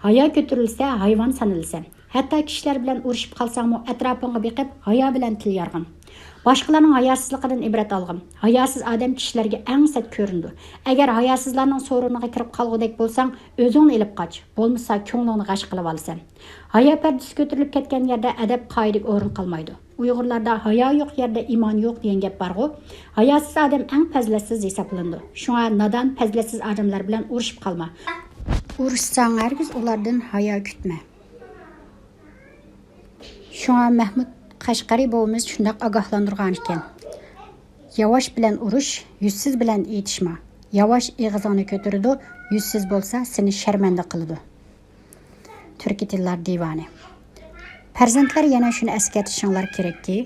ھايا كۆتۈرۈلسە، ھايۋان سانىلىسەن. ھەتتا كىشىلەر بىلەن ئۇرۇشۇپ قالساڭمۇ، ئەتراپىڭغا بېقىپ، ھايا بىلەن تىل يارغىن. باشقىلارنىڭ ھاياسىزلىقىدىن ئىبرەت ئالغىن. ھاياسىز ئادەم كىشىلەرگە ئەڭ سەت كۆرۈنىدۇ. ئەگەر ھاياسىزلارنىڭ سورۇنىغا كىرىپ قالغۇدەك بولساڭ، ئۆزۈڭنى ئېلىپ قاچ، بولمىسا كۆڭلۈڭنى غەش قىلىۋالىسەن. ھايا پەردىسى كۆتۈرۈلۈپ كەتكەن يەردە ئەدەپ، قائىدىگە ئورۇن قالمايدۇ. ئۇيغۇرلاردا «ھايا يوق يەردە ئىمان يوق» دېگەن گەپ بارغۇ. ھاياسىز ئادەم ئەڭ پەزىلەتسىز ھېسابلىنىدۇ. شۇڭا نادان، پەزىلەتسىز ئادەملەر بىلەن ئۇرۇشۇپ قالما. ئۇرۇشساڭ، ھەرگىز ئۇلاردىن ھايا كۈتمە. شۇڭا مەھمۇد قەشقەرى بوۋىمىز شۇنداق ئاگاھلاندۇرغانىكەن: «ياۋاش بىلەن ئۇرۇش، يۈزسىز بىلەن ئېتىشما. ياۋاش ئېغىزىڭنى كۆتۈرىدۇ، يۈزسىز بولسا سېنى شەرمەندە قىلىدۇ.» تۈركىي تىللار دىۋانى. پەرزەنتلەر يەنە شۇنى ئەسكەرتىشىڭلار كېرەككى،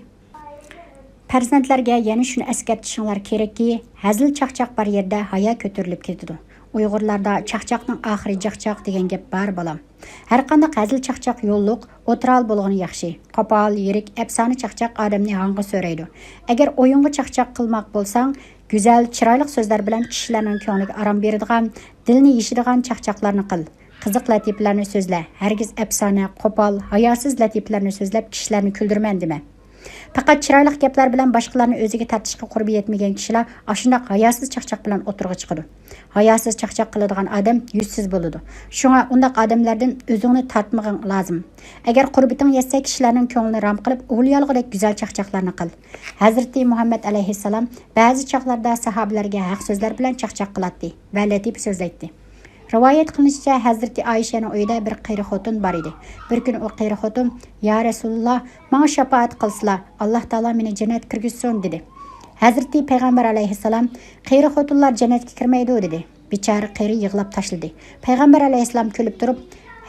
پەرزەنتلەرگە يەنە شۇنى ئەسكەرتىشىڭلار كېرەككى، ھەزىل-چاقچاق بار يەردە ھايا كۆتۈرۈلۈپ كېتىدۇ. ئۇيغۇرلاردا «چاقچاقنىڭ ئاخىرى جاقچاق» دېگەن گەپ بار، بالام. ھەرقانداق ھەزىل-چاقچاق يوللۇق، ئوتتۇرا ھال بولغىنى ياخشى. قوپال، يىرىك، ئەپسانە چاقچاق ئادەمنى ھاڭغا سۆرەيدۇ. ئەگەر ئويۇنغا چاقچاق قىلماق بولساڭ، گۈزەل، چىرايلىق سۆزلەر بىلەن كىشىلەرنىڭ كۆڭلىگە ئارام بېرىدىغان، دىلنى يېشىدىغان چاقچاقلارنى قىل. قىزىق لەتىپىلەرنى سۆزلە، ھەرگىز ئەپسانە، قوپال، ھاياسىز لەتىپىلەرنى سۆزلەپ كىشىلەرنى كۈلدۈرمەن دېمە. پەقەت چىرايلىق گەپلەر بىلەن باشقىلارنى ئۆزىگە تارتىشقا قۇربى يەتمىگەن كىشىلەر ئاشۇنداق ھاياسىز چاقچاق بىلەن ئوتتۇرىغا چىقىدۇ. ھاياسىز چاقچاق قىلىدىغان ئادەم يۈزسىز بولىدۇ. شۇڭا ئۇنداق ئادەملەردىن ئۆزۈڭنى تارتمىغىن لازىم. ئەگەر قۇربىتىڭ يەتسە، كىشىلەرنىڭ كۆڭلىنى رام قىلىپ، ئەۋلىيالىقىدەك گۈزەل چاقچاقلارنى قىل. ھەزرىتى مۇھەممەد ئەلەيھىسسالام بەزى چاغلاردا ساھابىلەرگە ھەق سۆزلەر بىلەن چاقچاق قىلاتتى ۋە لەتىپە سۆزلەيتتى. رىۋايەت قىلىنىشىچە، ھەزرىتى ئائىشەنىڭ ئۆيىدە بىر قېرى خوتۇن بار ئىدى. بىر كۈنى ئۇ قېرى خوتۇن: «يا رەسۇلاللا، ماڭا شاپائەت قىلسىلا، ئاللا تائالا مېنى جەننەتكە كىرگۈزسۇن» دېدى. ھەزرىتى پەيغەمبەر ئەلەيھىسسالام: «قېرى خوتۇنلار جەننەتكە كىرمەيدۇ» دېدى. بىچارە قېرى يىغلاپ تاشلىدى. پەيغەمبەر ئەلەيھىسسالام كۈلۈپ تۇرۇپ: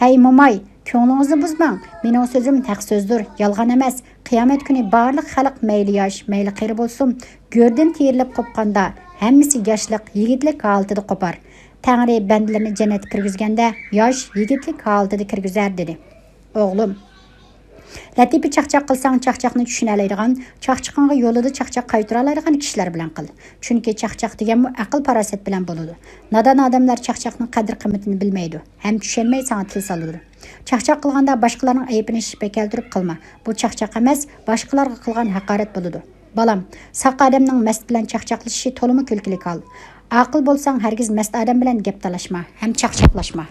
«ھەي موماي، كۆڭلىڭىزنى بۇزماڭ، مېنىڭ سۆزۈم ھەق سۆزدۇر، يالغان ئەمەس. قىيامەت كۈنى بارلىق خەلق، مەيلى ياش، مەيلى قېرى بولسۇن، گۆردىن تىرىلىپ قوپقاندا، ھەممىسى ياشلىق، يىگىتلىك ھالىتىدە قوپار. تەڭرى بەندىلىرىنى جەننەتكە كىرگۈزگەندە، ياش، يىگىتلىك ھالىتىدە كىرگۈزەر» دېدى. ئوغلۇم، لەتىپە چاقچاق قىلساڭ، چاقچاقنى چۈشىنەلەيدىغان، چاقچىقىڭغا يولىدا چاقچاق قايتۇرالايدىغان كىشىلەر بىلەن قىل. چۈنكى چاقچاق دېگەنمۇ ئەقىل-پاراسەت بىلەن بولىدۇ. نادان ئادەملەر چاقچاقنىڭ قەدىر-قىممىتىنى بىلمەيدۇ ھەم چۈشەنمەي ساڭا تىل سالىدۇ. چاقچاق قىلغاندا باشقىلارنىڭ ئەيىبىنى شىپە كەلتۈرۈپ قىلما. بۇ چاقچاق ئەمەس، باشقىلارغا قىلغان ھاقارەت بولىدۇ. بالام، ساق ئادەمنىڭ مەست بىلەن چاقچاقلىشىشى تولىمۇ كۈلكىلىك ھال. ئاقىل بولساڭ، ھەرگىز مەست ئادەم بىلەن گەپ تالاشما ھەم چاقچاقلاشما.